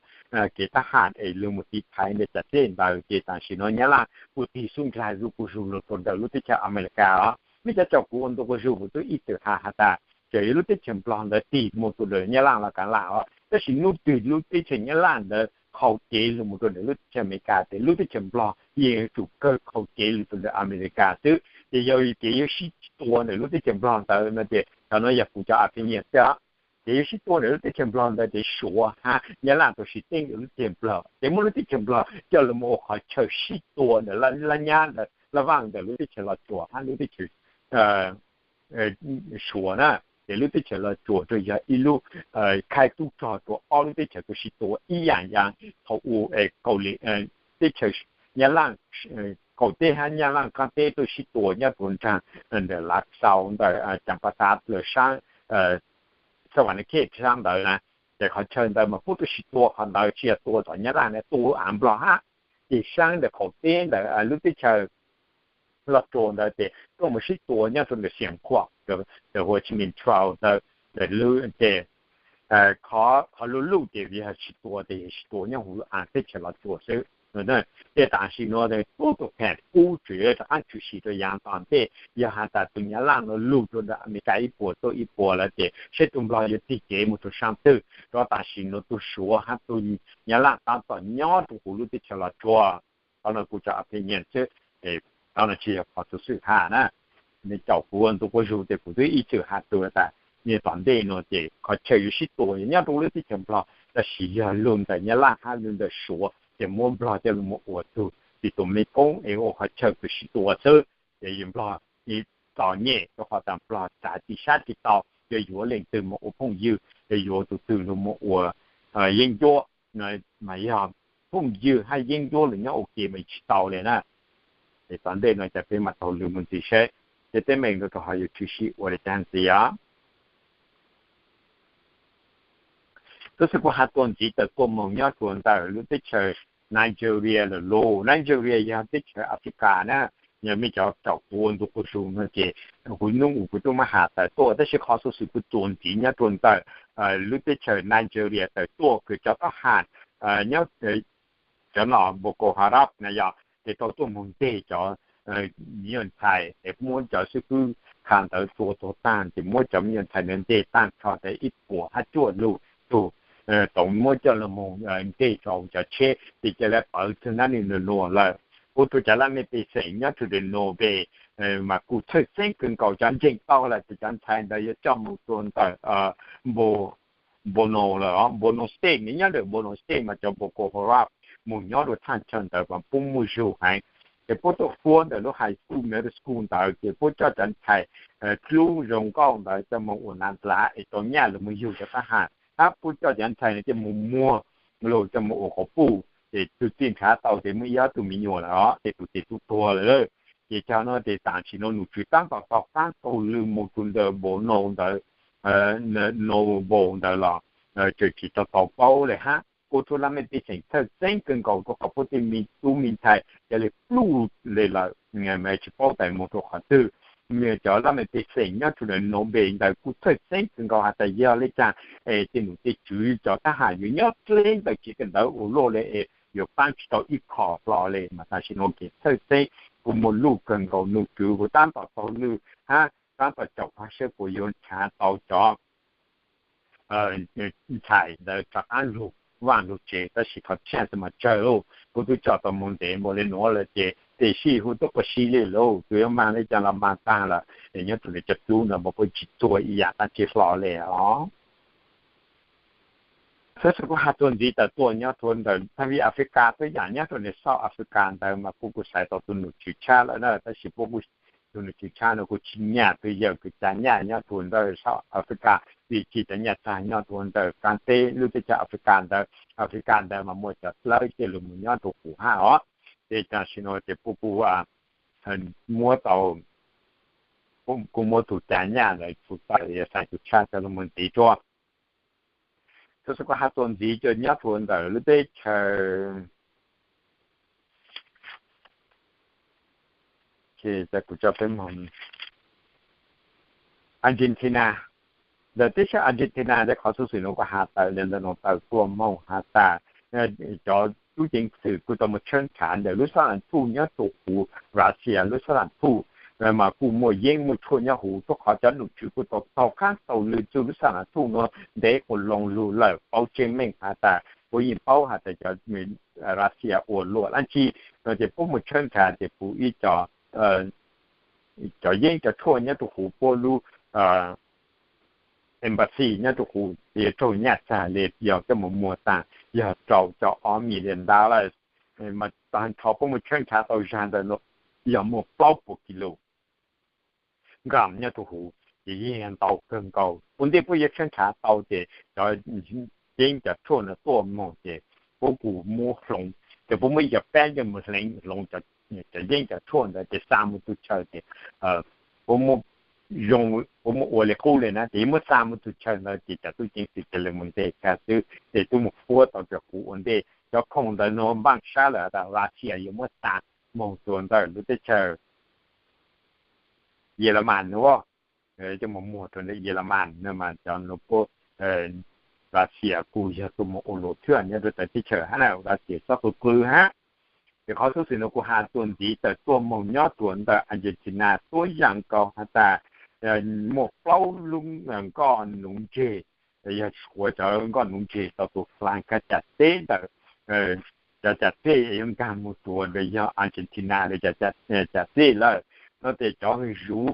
kev tab ham es lug moog tiv thaiv ntawm tsam dlej ntawd ces tam sim nuav Nyab Laj kuj tig xub ndlag zuj zus lug rua ntawm lub teb chaws Amelikas os. Mej cov caum kuv ua ntu quas zug kuv tub ib txwm has has tas txawm yog lub teb chaws Nplog ntawd tig moog rua ntawm Nyab Laj los kav lam os, tab sis nub twg lub teb chaws Nyab Laj ntawd qhau kev lug moog rua ntawm lub teb chaws Amelikas ces lub teb chaws Nplog yeej yuav tsum kawg qhau kev lug rua ntawm Amelikas xwb. Ces yog kev yuav sib tua ntawm lub teb chaws Nplog ntawd no ces cov nuav yog kuv cov opinion xwb os. Ces yuav sib tua ntawm lub teb chaws Nplog ntawd ces Suav hab Nyab Laj tau sib teeb ntawm lub teb chaws Nplog ces muab lub teb chaws Nplog coj lug moog ua qhov chaw sib tua ntawm Laj Nyab, Laj Vaaj ntawm lub teb chaws Los Tsuas hab lub teb chaws Suav na. Ces lub teb chaws Los Tsuas rau yog ib lub khaib tub rog rau ob lub teb chaws tuaj sib tua ib yam yam thaum u, teb chaws Nyab Laj, qaum teb hab Nyab Laj qaab teb tuaj sib tua nyob rua nraag ntawm Lav Xaus ntawm Caas Pas Xav lawm sab Xav Vas Nas Khej sab ntawd na. Ces qhov chaw ntawd mas puab tuaj sib tua qhov ntawd tsi yog tua tom Nyab Laj na, tua av Nplog hab. Ces saab ntawm qaum teb ntawm lub teb chaws Los Tsuas ntawd ces tuaj mus sib tua nyob rua ntawm Xias Khuam, Ho Chi Minh Trail ntawd. Ces qhov luj luj ces yog sib tua ces yog sib tua nyob huv av teb chaws Los Tsuas xwb. Ces tam sim nuav puab tus phem kub tseem rov qaab tshwm sim rua yaav tom ntej, yog has tas tus Nyab Laj nuav lug rua ntawm Amelikas ib puas tuaj ib puas lawm ces saib tus Nplog yuav tig kev mus rua saab twg, rua tam sim nuav tus Suav hab tus Nyab Laj taab tom nyob rua huv lub teb chaws Los Tsuas. Qhov no kuv tso opinion xwb, qhov no tsi yog qhov txug xwm has na. Caum kuv ua ntu quas zug ces kuv twb ib txwm has txug tas, tom ntej nuav ces qhov chaw yuav sib tua yog nyob rua lub teb chaws Nplog, tab sis yog lug ntawm Nyab Laj hab lug ntawm Suav ces muab Nplog coj lug mus ua tug tim tus Mekong es ua qhov chaw kws sib tua xwb. Ces yog Nplog txom nyem rua qhov tas Nplog txav tsi sab tsi tau, yuav yuav leej twg mus ua phooj ywg, yuav yuav tus twg lug mus ua yeeb ncuab, mas yog phooj ywg hab yeeb ncuab lug nyob ua ke mas tsi tau le na. Es tom ntej no ces peb mam taug lw mus ntxiv seb tej teeb meem nuav rua qhov yuav tshwm sim ua le caag ntxiv os. Tab sis kuv has txuas ntxiv tawm tuaj moog nyob rua ntawm lub teb chaws Nigeria lawm lauj. Nigeria yog teb chaws Africa na. Yog mej cov caum kuv ua ntu quas zug no ces kuv nub kuv tub mab has tawm tuaj, tab sis qhov xuv xwm kuv txuas ntxiv nyob rua ntawm lub teb chaws Nigeria tawm tuaj kws cov tab has nyob cov no Boko Haram na yog ces tau tuaj moog nteg cov me nyuam ntxhais es muab cov xib fwb kha ntawd tua tuag taag ces muab cov me nyuam ntxhais ntawd nteg taag nrho tas ib puas hab cuaj lub tug, tau muab coj lug moog nteg rua cov tsheb ces ca le pawv txug nab nwg nua lawm. Ua rua cov laj mej pej xeem nyob rua ntawm Npes mas kuj txhawj xeeb kawg nkaus, cov ntseeg tau lawm tas cov ntxhais ntawd yuav coj mus rua ntawm Borno lawm, Borno State, nyob ntawm Borno State mas cov Boko Haram mus nyob rua thaj chaw ntawd mas puab muaj zug heev. Ces puab tuaj huab ntawm lub high school, middle school ntawd ces puab coj cov ntxhais dlub zoo nkauj ntawd coj mus ua nav ntxav es rau nyaj lug mus yug cov tab has, hab puab coj cov ntxhais ntawd coj mus muag lug coj mus ua quas puj, ces tug txij nrhav tau ces muaj ib ob tug me nyuam lawm os, ces tus ces tub tuag lawm. Ces cov no ces tam sim no nom tswv tab tom taug qaab taug lw mus rua ntawm Borno ntawd, Borno ntawd los tseem tsis tau tau paub le hab. Ua rua laj mej pej xeem txhawj xeeb kawg nkaus rua qhov puab tej me tub me ntxhais ca le pluj le lawm, tsis paub tas mus rua qhov twg. Cov laj mej pej xeem nyob rua ntawm Npes ntawd kuj txhawj xeeb kawg nkaus has tas yog le caag es tej nom tej tswv cov tab has yuav nyob dleb ntawm tsev kawm ntawv ua luaj le es yuav paab tsis tau ib qho hlo le mas tam sim no kev txhawj xeeb kuj muaj luj kawg nkaus. Nom tswv kuj tab tom taug lw hab tab tom caum pab saib puas yuav nrhav tau cov ntxhais ntawd rov qaab lug vaaj lug tsev, tab sis qhov tshaj xwb mas tsawg lauj, kuv twb tso tau moog ntev npaum le nuav lawm ces tej sij huv tuab quas si le lauj, tsuas yuav maag le caag los maag taag lawm es nyob rua ntawm cov tub ntawd mas puab tsis txuag ib yaam dlaab tsi hlo le os. Xwb xwb kuv has txuas ntxiv tawm tuaj nyob rua ntawm thaaj vij Africa tuab yaam nyob rua ntawm South Africa ntawd mas kuv kuj xaiv tau tus nom tswv tshab lawm na, tab sis puab kuj, tus nom tswv tshab no kuj tsis nyam tus yawm kws ca nyaj nyob rua ntawm South Africa, vim tsis ca nyaj txag nyob rua ntawm qaab teb lub teb chaws Africa ntawd. Africa ntawd mas muaj cov dlawb cia lug mus nyob rua huv hab os. Ces tam sim no ces puab kuj muab tau, kuj muab tus ca nyaj ntawd txhum tawm yog xaiv tus tshab coj lug mus ntxiv rua. Xwb xwb kuv has txuas ntxiv coj nyob rua ntawm lub teb chaws, kuv tso peb moog Argentina. Ntawm teb chaws Argentina ntawd qhov xuv xwm no kuv has tawm le ntawm no tawm tuaj moog has tas cov tub ceev xwm kuj tau mus tshawb nrhav ntawm lub sab laj thuj nyob rua huv Russia lub sab laj thuj, mas kuj muaj yeeb muaj tshuaj nyob huv, rua qhov cov nom tswv kuj tau taug qaab taug lw txug lub sab laj thuj no ntev quas loo lug lawm, paub tseeb meej has tas puab yeej paub has tas cov Russia ua luam dlaab tsi no ces puab mus tshawb nrhav ces puab ib co cov yeeb cov tshuaj nyob rua huv puab lub embassy nyob rua huv, yog raug nyaj txag le yog coj mus muag taag, yog rau cov ob million dollars, mas taag nrho puab mus tshawb nrhav tau zag ntawm no yog muaj plaub puas kis lus nkaam nyob rua huv. ces yeej ntau kawg nkaus. Ua ntej puab yuav tshawb nrhav tau ces cov yeeb cov tshuaj no tuaj moog ces puab kuj muab hloov, ces puab muab ib co peb coj mus hleev hloov cov yeeb cov tshuaj ntawd ces xa mus tug chaw ces puab muab zoo, puab muab ua li qub li na ces yeej muab xa mus tug chaw ntawd ces cov tub ceev xwm cia li mus nteg kag xwb ces tub mus puab tau rau kuv ua ntej cov khoom ntawd no npaaj sab lawm tas Russia yuav muab xa moog rua ntawm lub teb chaws Yelemas no, coj mus muag rua ntawm Yelemas no mas cov no puab Russia kuj yog tuaj mus ua luam thiab nyob rua tawm teb chaws hab na, Russia txhob qw qw hab. Ces qhov xub xwm no kuv has txuas ntxiv tawm tuaj moog nyob rua ntawm Argentina tuab yaam nkaus has tas muaj plaub lub nkoj nuv ntseg, yog suav cov nkoj nuv ntseg tau tus flag kag cam teb ntawm cov cam teb yuav nkaag moog rua ntawm yog Argentina ntawm cam teb lawm no ces cov zuv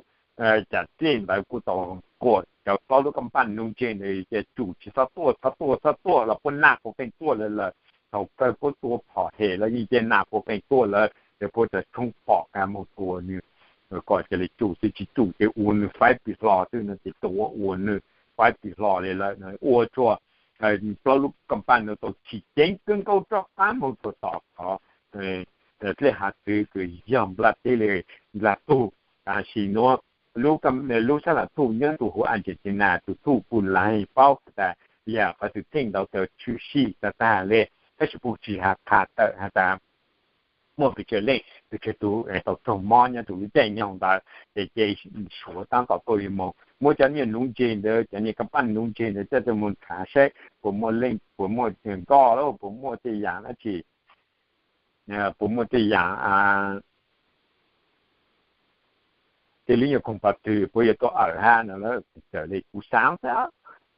cam teb ntawd kuj tau quas cov plaub lub kaaj paaj nuv ntseg ntawd cia tsum tsis txhob tuaj, txhob tuaj, txhob tuaj los puab naj puab feej tuaj lawm lawm. Thaum kawg puab tua phom hem los yeej cia naj puab feej tuaj lawm ces puab txawm tshoob phom kag moog tua nwg kom cia li tsum xwb, tsis tsum ces ua nwg faib pim hlo xwb no ces tua ua nwg faib pim hlo li lawm. Ua rua plaub lub kaaj paaj no tau tsim ceev kawg nkaus rov qaab moog rua tom qhov dlej hav txwv kws yog nplaj teb le nplaj tug. Tam sim nuav lub sab laj thuj nyob rua huv Argentina tug thuj kuj laig paub tas yam qhov xwm txheej ntawd tshwm sim tag tag le, tab sis kuj tsis has qha tawm has tas muaj pes tsawg leej pes tsawg tug tau raug mob nyob rua lub caij nyoog ntawd ces cia suav taab tom tuaj yuav moog muab cov niag nuv ntseg ntawd, cov niag kaaj paaj nuv ntseg ntawd coj tuaj moog nrhav saib puas muaj leej, puas muaj nkoj lawm puas muaj tej yaam dab tsi, puas muaj tej yaam tej lub nyuag khoom pov twg puab yuav tuaj awm hab no lawm. Txawm le kuv xaav xwb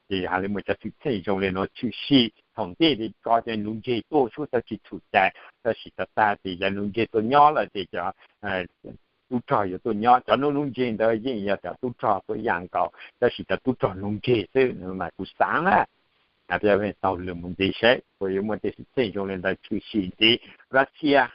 ces has le muaj cov xwm txheej zoo le nuav tshwm sim thaum ntej le ko cov nuv ntseg tuaj sub txawj tsis txhum cai, tab sis tag tag ces cov nuv ntseg tuaj nyob lawm ces cov tub rog yuav tuaj nyob. Cov nuv nuv ntseg ntawd yeej yog cov tub rog tuaj yaj nkaus tab sis cov tub rog nuv ntseg xwb mas kuv xaav na. Taug lw mus ntxiv saib puas yuav muaj tej xwm txheej zoo le ntawd tshwm sim ntxiv. Russia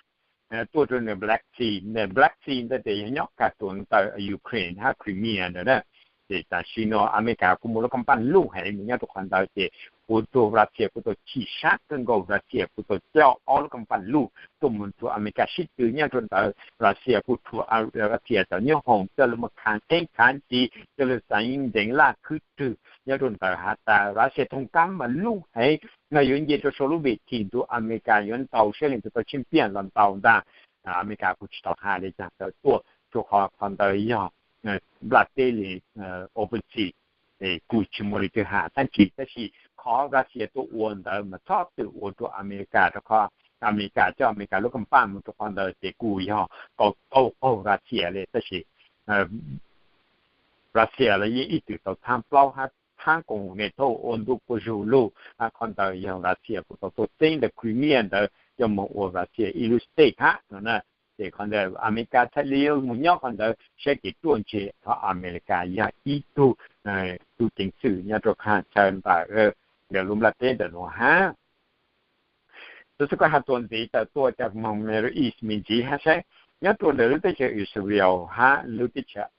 tuaj rua nwg Black Sea, nwg Black Sea ntawd tes yog nyob kag rua ntawm Ukraine hab Crimea ntawd na. Ces tam sim no America kuj muaj lub kaaj paaj luj heev mus nyob rua qhov ntawd ces kuj tug Russia kuj tau chim sab kawg nkaus, Russia kuj tau coj ob lub kaaj paaj luj tuaj mus rua America sib tw nyob rua ntawd. Russia kuj rua Russia cov nyoob hoom coj lug mus khav theeb khav ntsis, coj lug xaiv nteev laj khwb rwg nyob rua ntawd has tas Russia thooj kab mas luj heev no yuav nce rua sau lub vim thim ntu America yuav ntaus saib leej twg tau tsheej piaj los ntaus ntag. America kuj tsis tau has le caag tawm tuaj rua qhov qhov ntawd yog nplaj teb le opency, kuj tsis muaj leej twg has dlaab tsi. Tab sis qhov Russia tuaj ua ntawd mas txhob txwm ua rua America rua qhov America coj America lub kaaj paaj mus rua qhov ntawd ces kuj yog tau qaug Russia le. Tab sis Russia los yeej ib txwm tau thaab plaub hab thaab koom NATO ua ntu quas zug lug, qhov ntawd yog Russia kuj tau tuaj txeeb ntawm Crimea ntawd coj moog ua Russia ib lub state hab no na. Ces qhov ntawd America txhaj le yuav moog nyob qhov ntawd saib kev ruaj ntseg, qhov America yog ib tug tub ceev xwm nyob rua qhov chaw ntawm lub nplaj teb ntawm nuav hab. Tub xwb kuv has txuas ntxiv tawm tuaj coj moog Middle East me ntsis hab saib nyob rua ntawm lub teb chaws Israel hab lub teb chaws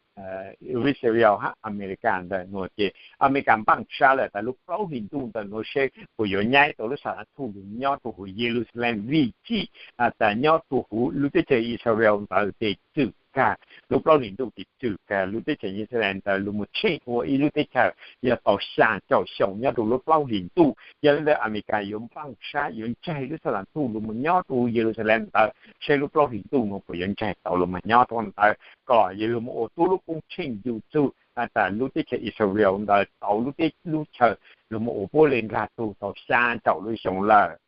Israel hab America ntawm nuav ces America npaaj sab lawm tas lub plaub hlis ntuj ntawm nuav saib puas yuav nyab tau lub sab laj thuj lug nyob rua huv Yeluxalees vim tsi tas nyob rua huv lub teb chaws Israel ntawd tes txwm kag lub plaub hlis ntuj tes txwm kag lub teb chaws Israel ntawd lug mus tsheej ua ib lub teb chaws yog tau xyaa caum xyoo nyob rua lub plaub hlis ntuj. Yog le ntawd America yuav npaaj sab yuav ntsaig lub sab laj thuj lug mus nyob rua Yeluxalees ntawd saib lub plaub hlis ntuj nuav puas yuav ntsaig tau lug mus nyob rua ntawd kom yog lug mus ua tub lub koob tsheej yug txug tas lub teb chaws Israel ntawd tau lub teb lub chaw lug mus ua puab le nkag tug tau xyaa caum lub xyoo lawm.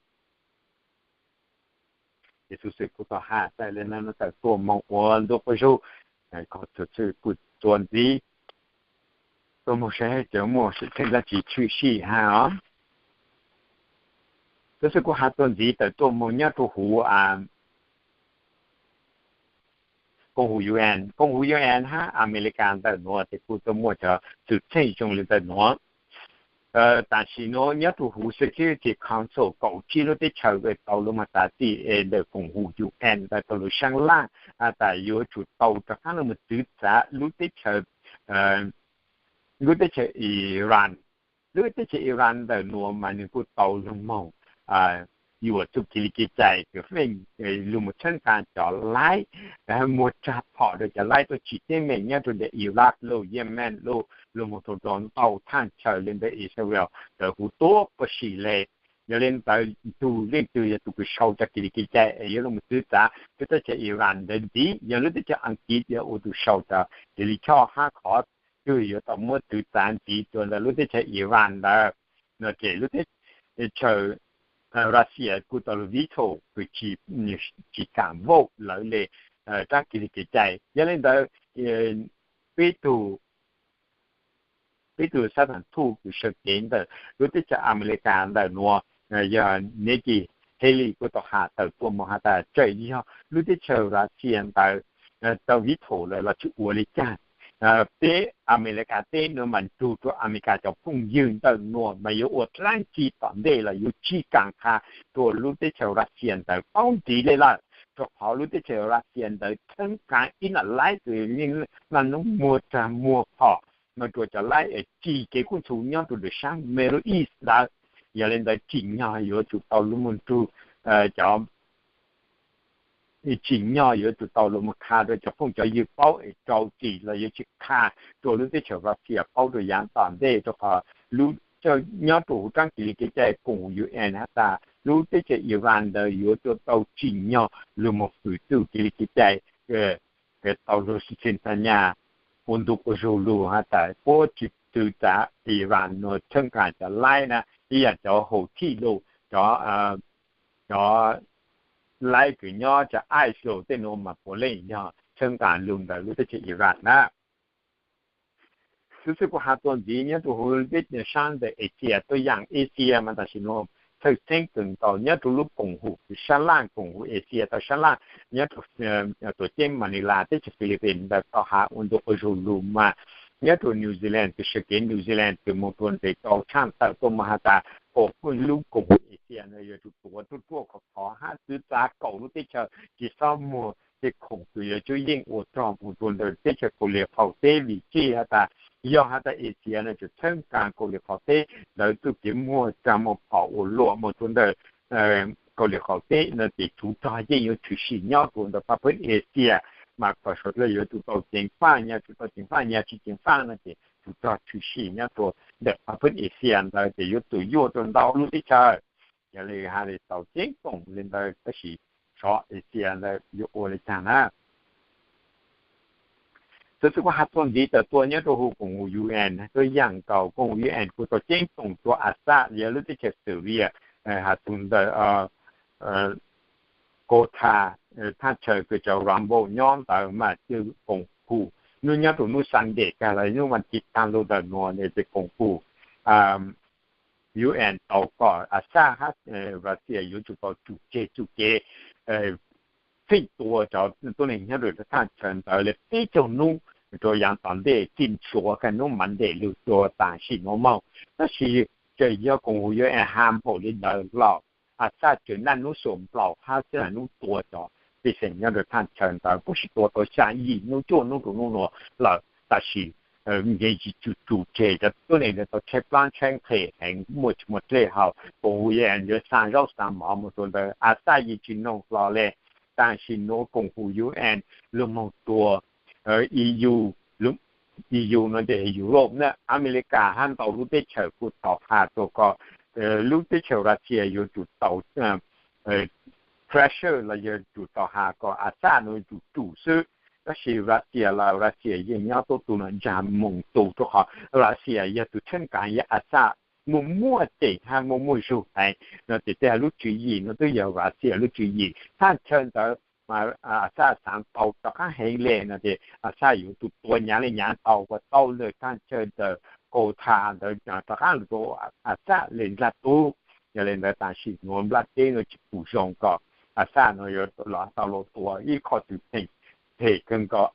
Ces tub xwb kuv tau has tas le nuav tawm tuaj moog ua ntu quas zug, kuv txuas ntxiv tuaj moog saib cov muaj xwm txheej dlaab tsi tshwm sim hab os. Tub xwb kuv has txuas ntxiv tawm tuaj moog nyob rua huv koom huv UN, koom huv UN hab America ntawm nuav tes kuj tuaj muaj cov xwm txheej zoo le ntawm nuav. Tam sim nuav nyob rua huv Security Council kaum tsib lub teb chaws tau lug moog tas txim ntawm koom huv UN ntawd tau lug saab laj tas yuav tsum tau rov qaab lug moog txwv txav lub teb chaws lub teb chaws Iran. Lub teb chaws Iran ntawm nuav mas nwg kuj tau lug moog yuam txuj kev li kev cai kws feej lug moog txheeb qaa cov laib, muag tsaag phom rua cov laib tuaj tsim teeb meem nyob rua ntawm Iraq lug, Yemen lug, lug moog rua ntau thaaj chaw le ntawm Israel ntawd huv tuab puag sim le. Yog le ntawd tug leej twg yog tug kws sau cov kev li kev cai es yuav lug moog txwv txav lub teb chaws Iran ntawd ntxiv yog lub teb chaws Askiv yog ua tug sau cov kev li choj hab qhov twg yuav tau muab txwv txav ntxiv rua ntawm lub teb chaws Iran ntawd. No ces lub teb chaws Russia kuj tau lug veto kws tsis kaam vote lawv le rab kev li kev cai. Yog le ntawd peb tug peb tug xab thaam thuj kws sawv kev ntawm lub teb chaws Amelikas ntawm nuav yog Nikki Haley kuj tau has tawm tuaj moog has tas txawm yog lub teb chaws Russia ntawd tau veto lawm los tsis ua le caag, peb Amelikas teb nuav mas nrug rua Amelikas cov phooj ywg ntawm nuav mas yuav ua dlaab tsi tom ntej los yuav tsis kaam qha rua lub teb chaws Russia ntawd paub ntxiv le lawm, rua qhov lub teb chaws Russia ntawd txheeb qaa ib nam laib kws yeej maj nub muag tsaag muag phom no rua cov laib es tsim kev kub ntxhov nyob rua ntawm saab Middle East ntawd. Yog le ntawd tsim nyog yuav tsum tau lug moog nrug cov tsim nyog yuav tsum tau lug moog qha rua cov phooj cov ywg paub es rau txim los yuav tsis qha rua lub teb chaws Russia paub rua yaav tom ntej, rua qhov lub nyob rua huv rab kev li kev cai koom UN has tas lub teb chaws Iran ntawd yuav tsum tau tsim nyog lug moog fwm txuj kev li kev cai tau lug sib txhij tag nyaj ua ntu ua zug lug has tas puab tsis txwv txav Iran nuav txheeb qaa cov laib na, ib yaam cov Houthi lug, cov cov laib kws nyob cov ISIS lug tej nuav mas puav leej yog txheeb qaa lug ntawm lub teb chaws Iran na. Xib xwb kuv has txuas ntxiv nyob rua huv peb saab ntawm Asia tuab yaam Asia mas tam sim nuav txhawj xeeb kawg nkaus nyob rua lub koom haum kws sab laj koom haum Asia tau sab laj nyob rua tuam ceeb Manila teb chaws Philippines ntawd tau has ua ntu ua zug lug mas nyob rua New Zealand kws sawv kev New Zealand kws moog rua ntev tau tshaj tawm tuaj moog has tas lub koom haum Asia ntawd yuav tsum tuav ruaj ruaj khov khov hab txwv txav kaum lub teb chaws tsis xob muag tej khoom kws yuav cuab yeej ua rog moog rua ntawm teb chaws Kauslim Qaum Teb vim tsi has tas yog has tas Asia no tseem txheeb qaa Kauslim Qaum Teb ntawd txuj kev muag tsaag muag phom ua luam moog rua ntawm Kauslim Qaum Teb no ces tsov rog yeej yuav tshwm sim nyob rua ntawm Pab Phwb Asia mas kom suav dlawg yuav tsum tau ceev faj, yog tsum tau ceev faj, yog tsis ceev faj no ces tsov rog tshwm sim nyob rua ntawm Pab Phwb Asia ntawd ces yuav tsum yuaj rua ntau lub teb chaws. Yog le has le tau ceeb toom le ntawd tab sis sov Asia ntawd yuav ua le caag na. Xib xwb kuv has txuas ntxiv tawm tuaj nyob rua huv koom haum UN tuab yaam nkaus koom haum UN kuj tau ceeb toom rua Assad yog lub teb chaws Syria has txug ntawm Ghouta, thaaj chaw kws cov Rambo nyob ntawd mas tej koom haum nub nyob rua nub Sunday kag los nub vas thiv taag lug ntawm nuav ces koom haum UN tau kom Assad hab Russia yuav tsum tau tsum tseg txuj kev feem tua cov tuab neeg nyob rua thaaj chaw ntawd le peb caug nub rua yaav tom ntej txij suav kag nub Monday lug rua tam sim nuav moog. Tab sis txawm yog koom haum UN has npaum le ntawd los Assad tseem naj nub xuam nplaum hab xwb naj nub tua cov pej xeem nyob rua thaaj chaw ntawd puab sim tua tau xya yim nub cuaj nub rua nub nuav lawm tab sis nkees tsis tsum tseg cov tuab neeg ntawd tau tshaib plab tshaib nqhis heev muaj tsis muaj dlej hauv koom haum UN yuav xa zaub xa mov moog rua ntawd Assad yeej tsis noog hlo le. Tam sim nuav koom haum UN lug moog tua EU, EU no ces Europe na, Amelikas hab ntau lub teb chaws kuj tau has rua kom lub teb chaws Russia yuav tsum tau pressure los yog tsum tau has kom Assad nuav tsum tsum xwb. Tab sis Russia los Russia yeej nyob tuab tu nuav ntsag moog tu rua qhov Russia yog tug txheeb kav yog Assad muaj muaj ceem hab muaj muaj zug heev no ces tej lub tswv yim no twb yog Russia lub tswv yim. Thaaj chaw ntawd mas Assad xaav tau rov qaab heev le no ces Assad yuav tsum tua nyav le nyav tau kom tau ntawm thaaj chaw ntawm Ghouta ntawd rov qaab lug rua Assad le nplaj tub. Yog le ntawd tam sim nuav nplaj teb nuav tsis pum zoo kom Assad nuav yuav los tau lug tua ib qho twg pheem phem kawg nkaus.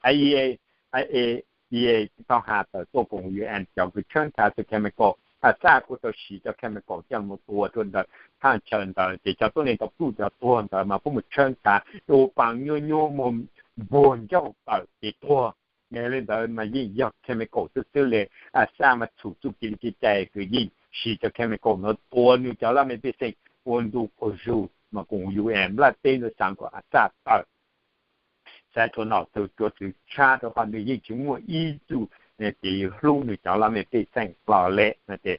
IAEA tau has tawm tuaj koom UN cov kws tshawb nrhav txug chemical, Assad kuj tau siv cov chemical coj moog tua rua ntawm thaaj chaw ntawd ces cov tuab neeg tau pluj cov tuag ntawd mas puab moog tshawb nrhav ua paas nyuaj nyuaj muag npuag ncauj tawm ces tuag. Li ntawd mas yeej yog chemical xwb xwb li. Assad mas txhum txuj kev li kev cai kws yeej siv cov chemical no tua nws cov laj mej pej xeem ua ntu quas zug mas koom U N nplaj teb ntawd xaav kom Assad tawm, xaav rua nom txwv rua txwv tshab rua qhov nws yeej tsis muaj ib txuj kev hlub nws cov laj mej pej xeem los le no ces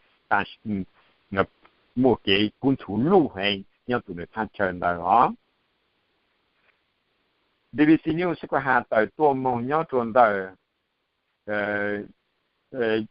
muaj kev kub ntxhuv luj heev nyob rua nws thaj chaw ntawd os. B B C News kuj has tawm tuaj moog nyob rua ntawm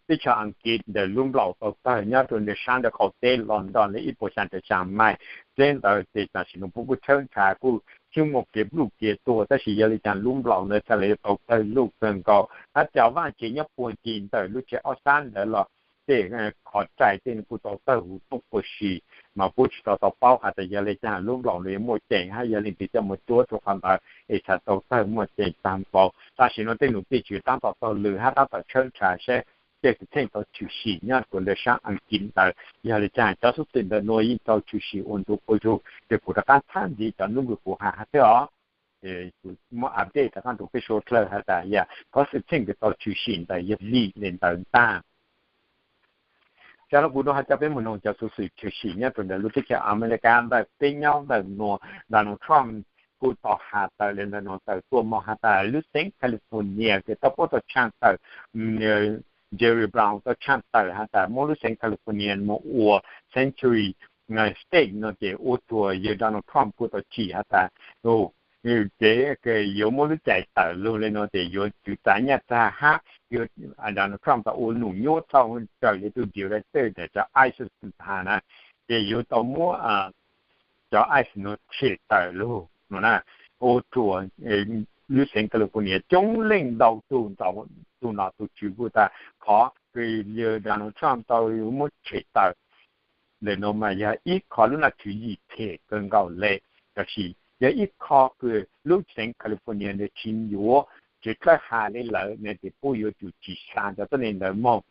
teb chaws Askiv ntawm lub nplaum tau tawg nyob rua ntawm sab ntawm qaum teb los nto li ib puas xyaa rau xyaa mais. Teb ntawd ces tam sim no puab kuj tshawb nrhav kuj tsis muaj kev pluj kev tuag, tab sis yog li caag lub nplaum ntawd txhaj le tau tawg luj kawg nkaus. Hab cov vaaj tsev nyob puag ncig ntawm lub tsev ob sab ntawd los tej qhov rais tej nws kuj tau tawg huv tuaj quas si, mas puab tsis tau tau paub has tas yog li caag lub nplaum ntawd yuav muaj ceem hab yog leej twg coj moog cuab rua qhov ntawd es txhaj tau tawg muaj ceem taag npaum. Tam sim no tej num tej tswv taab tom taug lw hab taab tom tshawb nrhav saib tej xwm txheej tau tshwm sim nyob rua ntawm sab Askiv ntawd yog li caag. Cov xov xwm ntawm nuav yeej tau tshwm sim ua ntu quas zug, ces kuv rov qaab txhab ntxiv cov nub kws kuv has hab xwb os. Kuv muab update rov qaab rua peb suav dlawg has tas yog cov xwm txheej kws tau tshwm sim ntawd yog vim li ntawd ntag. Tsam no kuv rov has coj peb moog noog cov xov xwm tshwm sim nyob rua ntawm lub teb chaws Amelikas ntawm peb nyob ntawm nuav. Donald Trump kuj tau has tawm li ntawm nuav tawm tuaj moog has tas lub xeev California kws tau puab tau tshaaj tawm, Jerry Brown tau tshaaj tawm has tas muab lub xeev California moog ua sanctuary state no ces ua rua yawg Donald Trump kuj tau tsim has tas, ces yuav muab lub cai tawm lug le no ces yuav tswv txav nyaj txag hab yuav, Donald Trump tau ua num nyuab txhaj raws li tug director ntawm cov ICE has na, ces yuav tau muab cov ICE no tshem tawm lug no na, ua rua lub xeev California coob leej ntau tug ntau tug nom tug tswv kuj tas qhov kws yawg Donald Trump tau muab tshem tawm ntawm no mas yog ib qho lub naj tswv yim phem kawg nkaus le. Tab sis yog ib qho kws lub xeev California ntawd tsis yuav tswv dlawb has le lawm no ces puab yuav tsum tsis xa cov tuab neeg ntawd moog.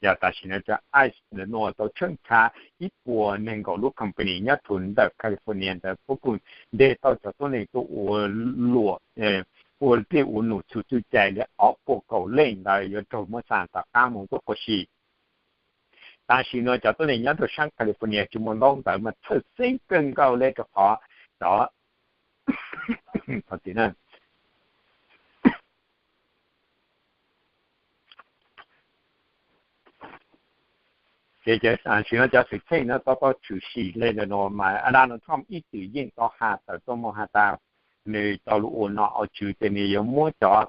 Yog tam sim no cov ICE ntawm nuav tau tshawb nrhav ib puas nees nkaum lub company nyob rua ntawm California ntawd puab kuj nteg tau cov tuab neeg tuaj ua luam, ua tej ua num txhum txuj cai li ob puas kaum leej ntawd yuav raug muab xa tom qab moog tuab quas si. Tam sim no cov tuab neeg nyob rua saab California tsis muaj ntaub ntawv mas txhawj xeeb kawg nkaus le rua qhov cov Ces tam sim no cov xwm txheej no tau tau tshwm sim le ntawm nuav mas Donald Trump ib txwm yeej tau has tawm tuaj moog has tas nws tau lug ua nom ua tswv ces nws yuav muab cov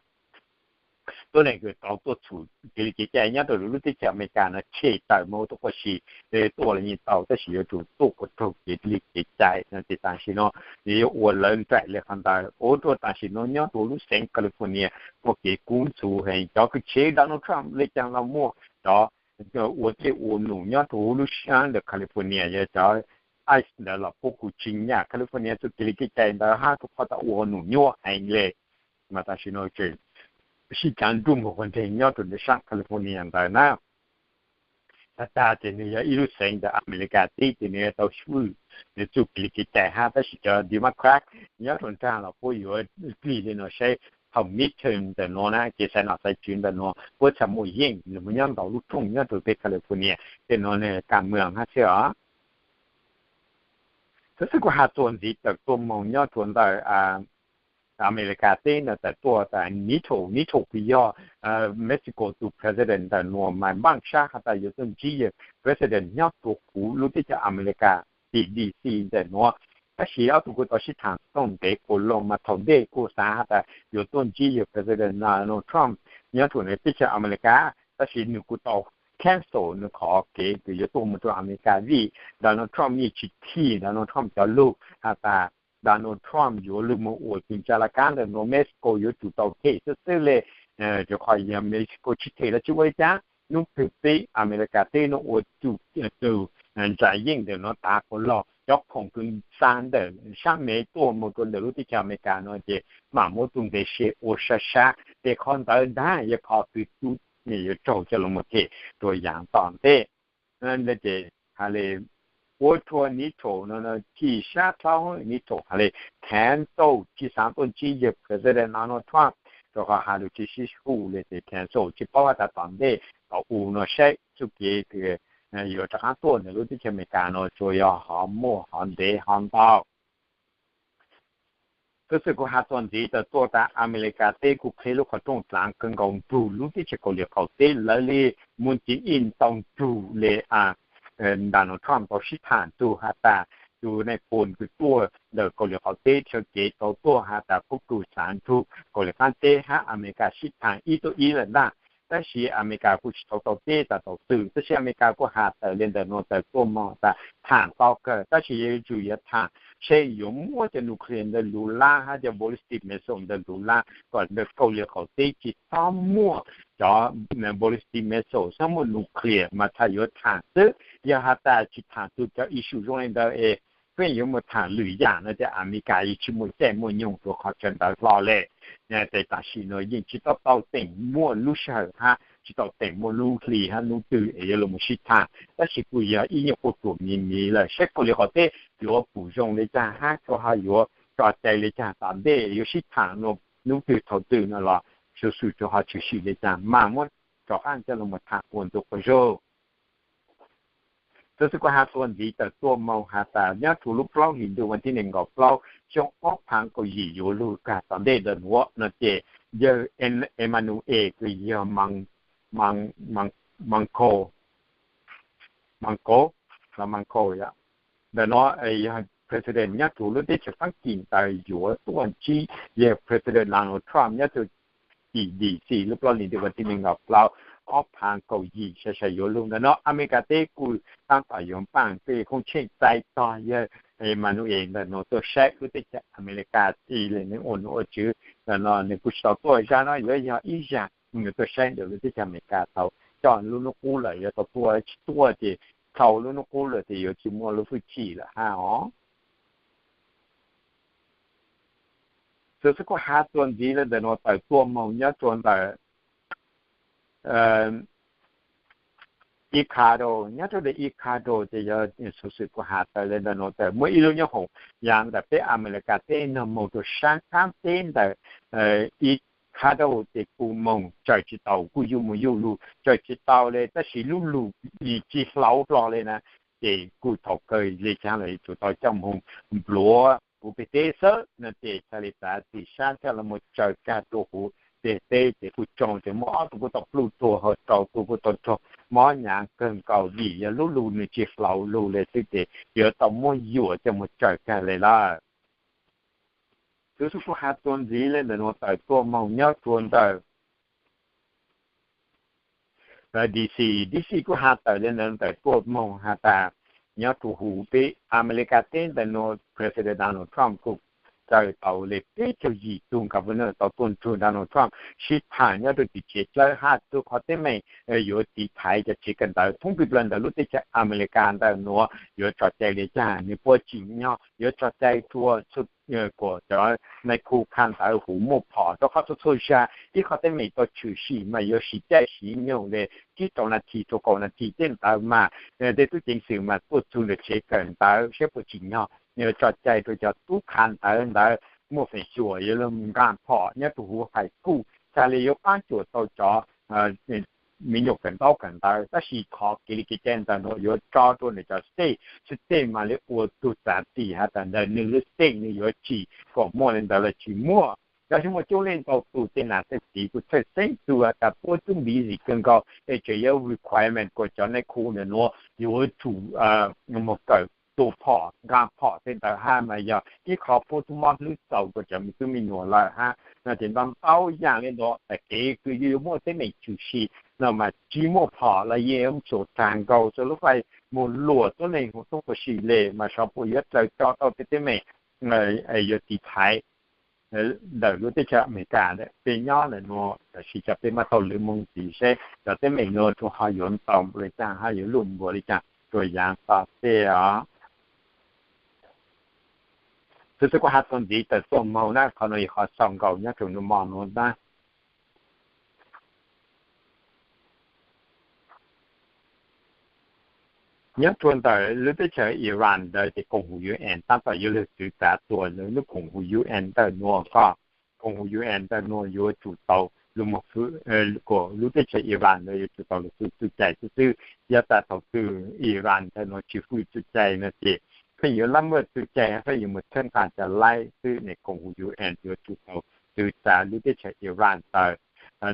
tuab neeg kws tau tuaj txhum kev li kev cai nyob rua lub teb chaws Amelikas no tshem tawm moog tuab quas si. Tuaj los yeej tau tab sis yuav tsum tuaj ua raug kev li kev cai no ces tam sim no nws yuav ua lawv nraim le qhov ntawd. Ua rua tam sim no nyob rua lub xeev California muaj kev kub ntxhuv heev. Cov kws tshev Donald Trump le caag los muaj cov ua tej ua num nyob rua huv lub sab ntawm California yog cov ICE ntawd los puab kuj tsis nyam California txuj kev li kev cai ntawd hab rua qhov tau ua num nyuab heev le. Mas tam sim no tseem sib caav nruj moog quas nreeg nyob rua ntawm saab California ntawd na. Tag tag ces nws yog ib lub xeev ntawm Amelikas teb ces nws yuav tau swm nws txuj kev li kev cai hab, tab sis cov Democrat nyob rua nraag los puab yuav plig le nuav saib thaum midterm ntawm nuav na ces xaiv nom xaiv tswv ntawm nuav puab txhaj muaj yeej nws muaj nyob ntau lub rooj nyob rua peb California tej nuav ne kam moog hab xwb os. Xwb xwb kuv has txuas ntxiv tawm tuaj moog nyob rua ntawm Amelikas teb ntawd tawm tuaj tas NATO, NATO kws yog Mexico tug president ntawm nuav mas npaaj sab has tas yuav tuaj ntsib yawg president nyob rua huv lub teb chaws Amelikas tim D C ntawm nuav. Tab sis ob tug kuj tau sib thaam tooj ntev kuj loo mas thaum ntej kuj xaav has tas yuav tuaj ntsib yawg president Donald Trump nyob rua teb chaws Amelikas, tab sis nws kuj tau cancel nws qhov kev kws yuav tuaj moog rua Amelikas vim Donald Trump yeej tsis thim Donald Trump cov lug has tas Donald Trump yuav lug moog ua tug ntsa laj kab ntawm nuav, Mexico yuav tsum tau them xwb xwb le, rua qhov yog Mexico tsis them los tsis ua li cas. Nub twg peb Amelikas teb nuav ua tug ntsa yeej ntawm nuav tav kuj log cov khoom kws xa ntawm saab Mev tuaj moog rua ntawm lub teb chaws Amelikas nuav ces mam muab tug ntev se ua sab sab, ces qhov ntawd ntag yog qhov kws tub yuav raug coj lug moog them rua yaav tom ntej. Ces has le ua rua NATO no thim sab dlhau, NATO has le cancel tsis xaav tuaj ntsib yawg president Donald Trump. rau qhov has lus tsis sib hu li ces cancel, tsis paub has tas tom ntej tom u no saib txuj kev yuav rov qab tuaj ntawm lub teb chaws Amelikas no tsuas yog ho muaj ho ntev ho ntau. Tab sis kuv has txuas ntxiv tas tuaj tas Amelikas teb kuj qhib lub qhov rooj dlaav kawg nkaus nrug lub teb chaws Kauslim Qaum teb lawv li muaj ceev ib ntau nrug li Donald Trump tau sib tham nrug has tas tus nais phoo kws tuaj ntawm Kauslim Qaum teb sawv kev tau tuaj has tas kuj kws xaav nrug Kauslim Qaab teb hab Amelikas sib tham ib tuaj ib lawm ntag. Tab sis Amelikas kuj tsis tau tau teb tas tau twg, tab sis Amelikas kuj has tawm li ntawm nuav tas tuaj moog tas tham tau kawg, tab sis yuav tsum yuav tham seb yuav muab cov nuclear ntawd lug lab hab cov ballistic missile ntawd lug lab kom ntawm Kauslim Qaum teb tsis txhob muaj cov ballistic missile, txhob muaj nuclear mas thaum yuav tham xwb. Yog has tas tsis tham txug cov issue zoo li ntawd es pheej yuav mus tham lwm yaam no ces Amelikas yeej tsis muaj caij muaj nyoog rua qhov tsawg ntawd hlo le. Ces tam sim nuav yeej tsis tau tau teem muaj lub sij hawm hab tsis tau teem muaj lub hli hab hnub twg es yuav lug mus sib tham, tab sis kuj yog ib nyuag quaj ruam miv miv lawm seb Kauslim Qaum teb yuav pum zoo li caag hab rua ho yuav tso cai li caag tom ntej yuav sib tham hnub twg thaum twg no los Xuv Xwm rua ho tshwm sim li caag mas muab rov qaab coj lug mus tham ua ntu quas zug. Tab sis kuj has txuas ntxiv tawm tuaj moog has tas nyob rua lub plaub hlis ntuj vas thib nees nkaum plaub xyoo ob phaav kaum yim yuav lug kag tom ntej ntawm nuav no ces yawg Emmanuel kws yog Macron, Macron los Macron yom, ntawm no yog president nyob rua lub teb chaws Faab Kis ntawd yuav tuaj ntsib yawg president Donald Trump nyob rua tim D C lub plaub hlis ntuj vas thib nees nkaum plaub ob phaav kaum yim sai sai yuav lug. Ntawm no Amelikas teb kuj taab tom yuav npaaj tej koob tsheej txais tog yawg Emmanuel ntawm nuav tuaj saib lub teb chaws Amelikas txij le nwg ua nom ua tswv. Ntawm no nwg kuj tsis tau tuaj, zag no yuav yog ib zag nwg tuaj saib ntawm lub teb chaws Amelikas thaum coj lub nub qub lawm, yuav tau tuaj tsis tuaj ces dhau lub nub qub lawm ces yuav tsis muaj lub hwj chim lawm hab os. Xwb xwb kuj has txuas ntxiv le ntawm nuav tawm tuaj moog nyob rua ntawm Ecuador, nyob rua ntawm Ecuador ces yog Xuv Xwm kuj has tawm le ntawm nuav tawm muaj ib lub nyoob hoom yav ntawm peb Amelikas teb no moog rua saab qaab teb ntawm Ecuador ces kuj moog tsaws tsis tau, kuj yuj moog yuj lug tsaws tsis tau le, tab sis lub lug tsis hlauv dlua le na, ces kuj thaum kawg le caag los yuav tsum tau coj moog npluav huv peg teb xwb no ces txhaj le txav txim saab coj lug moog tsaws kag rua huv peg teb ces kuj tsoo ces muaj ob tug kuj tau pluj tuag, ho rau tug kuj tau raug mob hnyav kawg nkaus vim yog lub lug nwg tsis hlauv lug le xwb ces yuav tau muab yuam coj moog tsaws kag le lawm. Xwb xwb kuj has txuas ntxiv le ntawm nuav tawm tuaj moog nyob rua ntawm D C, D C kuj has tawm le ntawm nuav tawm tuaj moog has tas nyob rua huv peb Amelikas teb ntawm nuav president Donald Trump kuj tsaws tau le peb caug yim tug governor tau tuaj nrug Donald Trump sib tham nyob rua tim tsev dlawb hab txug qhov teeb meem yuav tiv thaiv cov tsev kawm ntawv thoob plawg ntawm lub teb chaws Amelikas ntawm nuav yuav tso cai le caag, nwg puas tsim nyog yuav tso cai rua txhua kuas cov nais khu kha ntawv huv muaj phom, rua qhov txhua txhua zag ib qhov teeb meem tau tshwm sim mas yuav siv caij siv nyoog le tsib rau nas this rua kaum nas this tej ntawd mas tej tub ceev xwm mas tuaj txug ntawm tsev kawm ntawv saib puas tsim nyog yuav tso cai rua cov tub kha ntawv ntawd muaj feem xyuam yuav lug nqaa phom nyob rua huv high school, txhaj le yuav paab cuam tau cov me nyuam kawm ntaub kawm ntawv. Tab sis qhov kev li kev cai ntawm nuav yuav tso rua ntawm cov state, state mas le ua tug txav txim has tas ntawm nwg lub state nwg yuav tsim kom muaj le ntawd los tsis muaj. Cov xyov muaj coob leej ntau tug tej nam tej txiv kuj txhawj xeeb tug has tas puab tub npiv zim kawg nkaus es tseem yuav requirement kuas cov nais khu ntawm nuav yuav tsum moog kawm tua phom nqaa phom tej ntawd hab mas yog ib qhov puab tub mob hlwb txaus rua cov me tub me nyuam lawm hab no ces ntau ntau yaam le ntawd tas kev kws yuav muaj teeb meem tshwm sim no mas tsis muaj phom los yeej yuav tsum taag nkaus rua lub fais moog luam tuab neeg huv tub huv si le mas xyov puas yuav raws tso tau tej teeb meem yuav tiv thaiv ntawm lub teb chaws Amelikas ntawm peb nyob ntawm nuav. Tab sis cov peb muab taug lwm moog ntxiv seb cov teeb meem nuav rua ho yuav ntau npaum le caag hab yuav luj npaum le caag rua yaav tom tej os. Xwb xwb kuj has txuas ntxiv tawm tuaj moog na, qhov nuav yog qhov xaus nkaus nyob rua nub mo nuav na. Nyob rua ntawm lub teb chaws Iran ntawd ces koom huv U N tab tom yuav lug txwv txav tuam lub koom huv U N ntawm nuav ko. koom haum U N ntawm nuav yuav tsum tau lug moog fwj, kuas lub teb chaws Iran ntawd yuav tsum tau lug fwj txuj cai xwb xwb. Yog tas thaum twg Iran ntawm nuav tsis fwj txuj cai no ces pheej yuav lab muaj txuj cai, pheej yuav mus txhawb nqa cov laib xwb ne. Koom haum U N yuav tsum tau txwv txav lub teb chaws Iran ntawd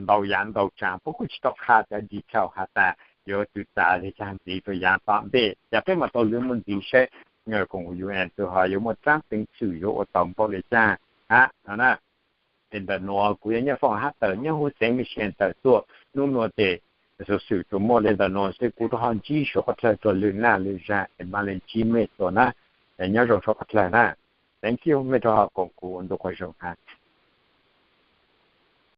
ntau yav ntau tsav, puab kuj tsis tau qha cov detail has tas yuav txwv txav le caag ntxiv rua yav tom ntej, ces peb mam tau lug mus ntxiv saib koom haum U N txug ho yuav muaj tsab peev xwm yuav ua tau npaum le caag hab no na. Es ntawm nuav kuv yog Nyiaj Foom hab tawm nyob huv xeev Michigan tawm tuaj. Nub nuav ces xuv xwm tsuas muaj le ntawm nuav xwb, kuv rua ho ntsib suav qhov dlawg rua lwm naj lwm zag es mam le ntsib mej dlua na. Nyob zoo suav qhov dlawg na. Thank you mej rua ho koom kuv ua ntu quas zoo hab.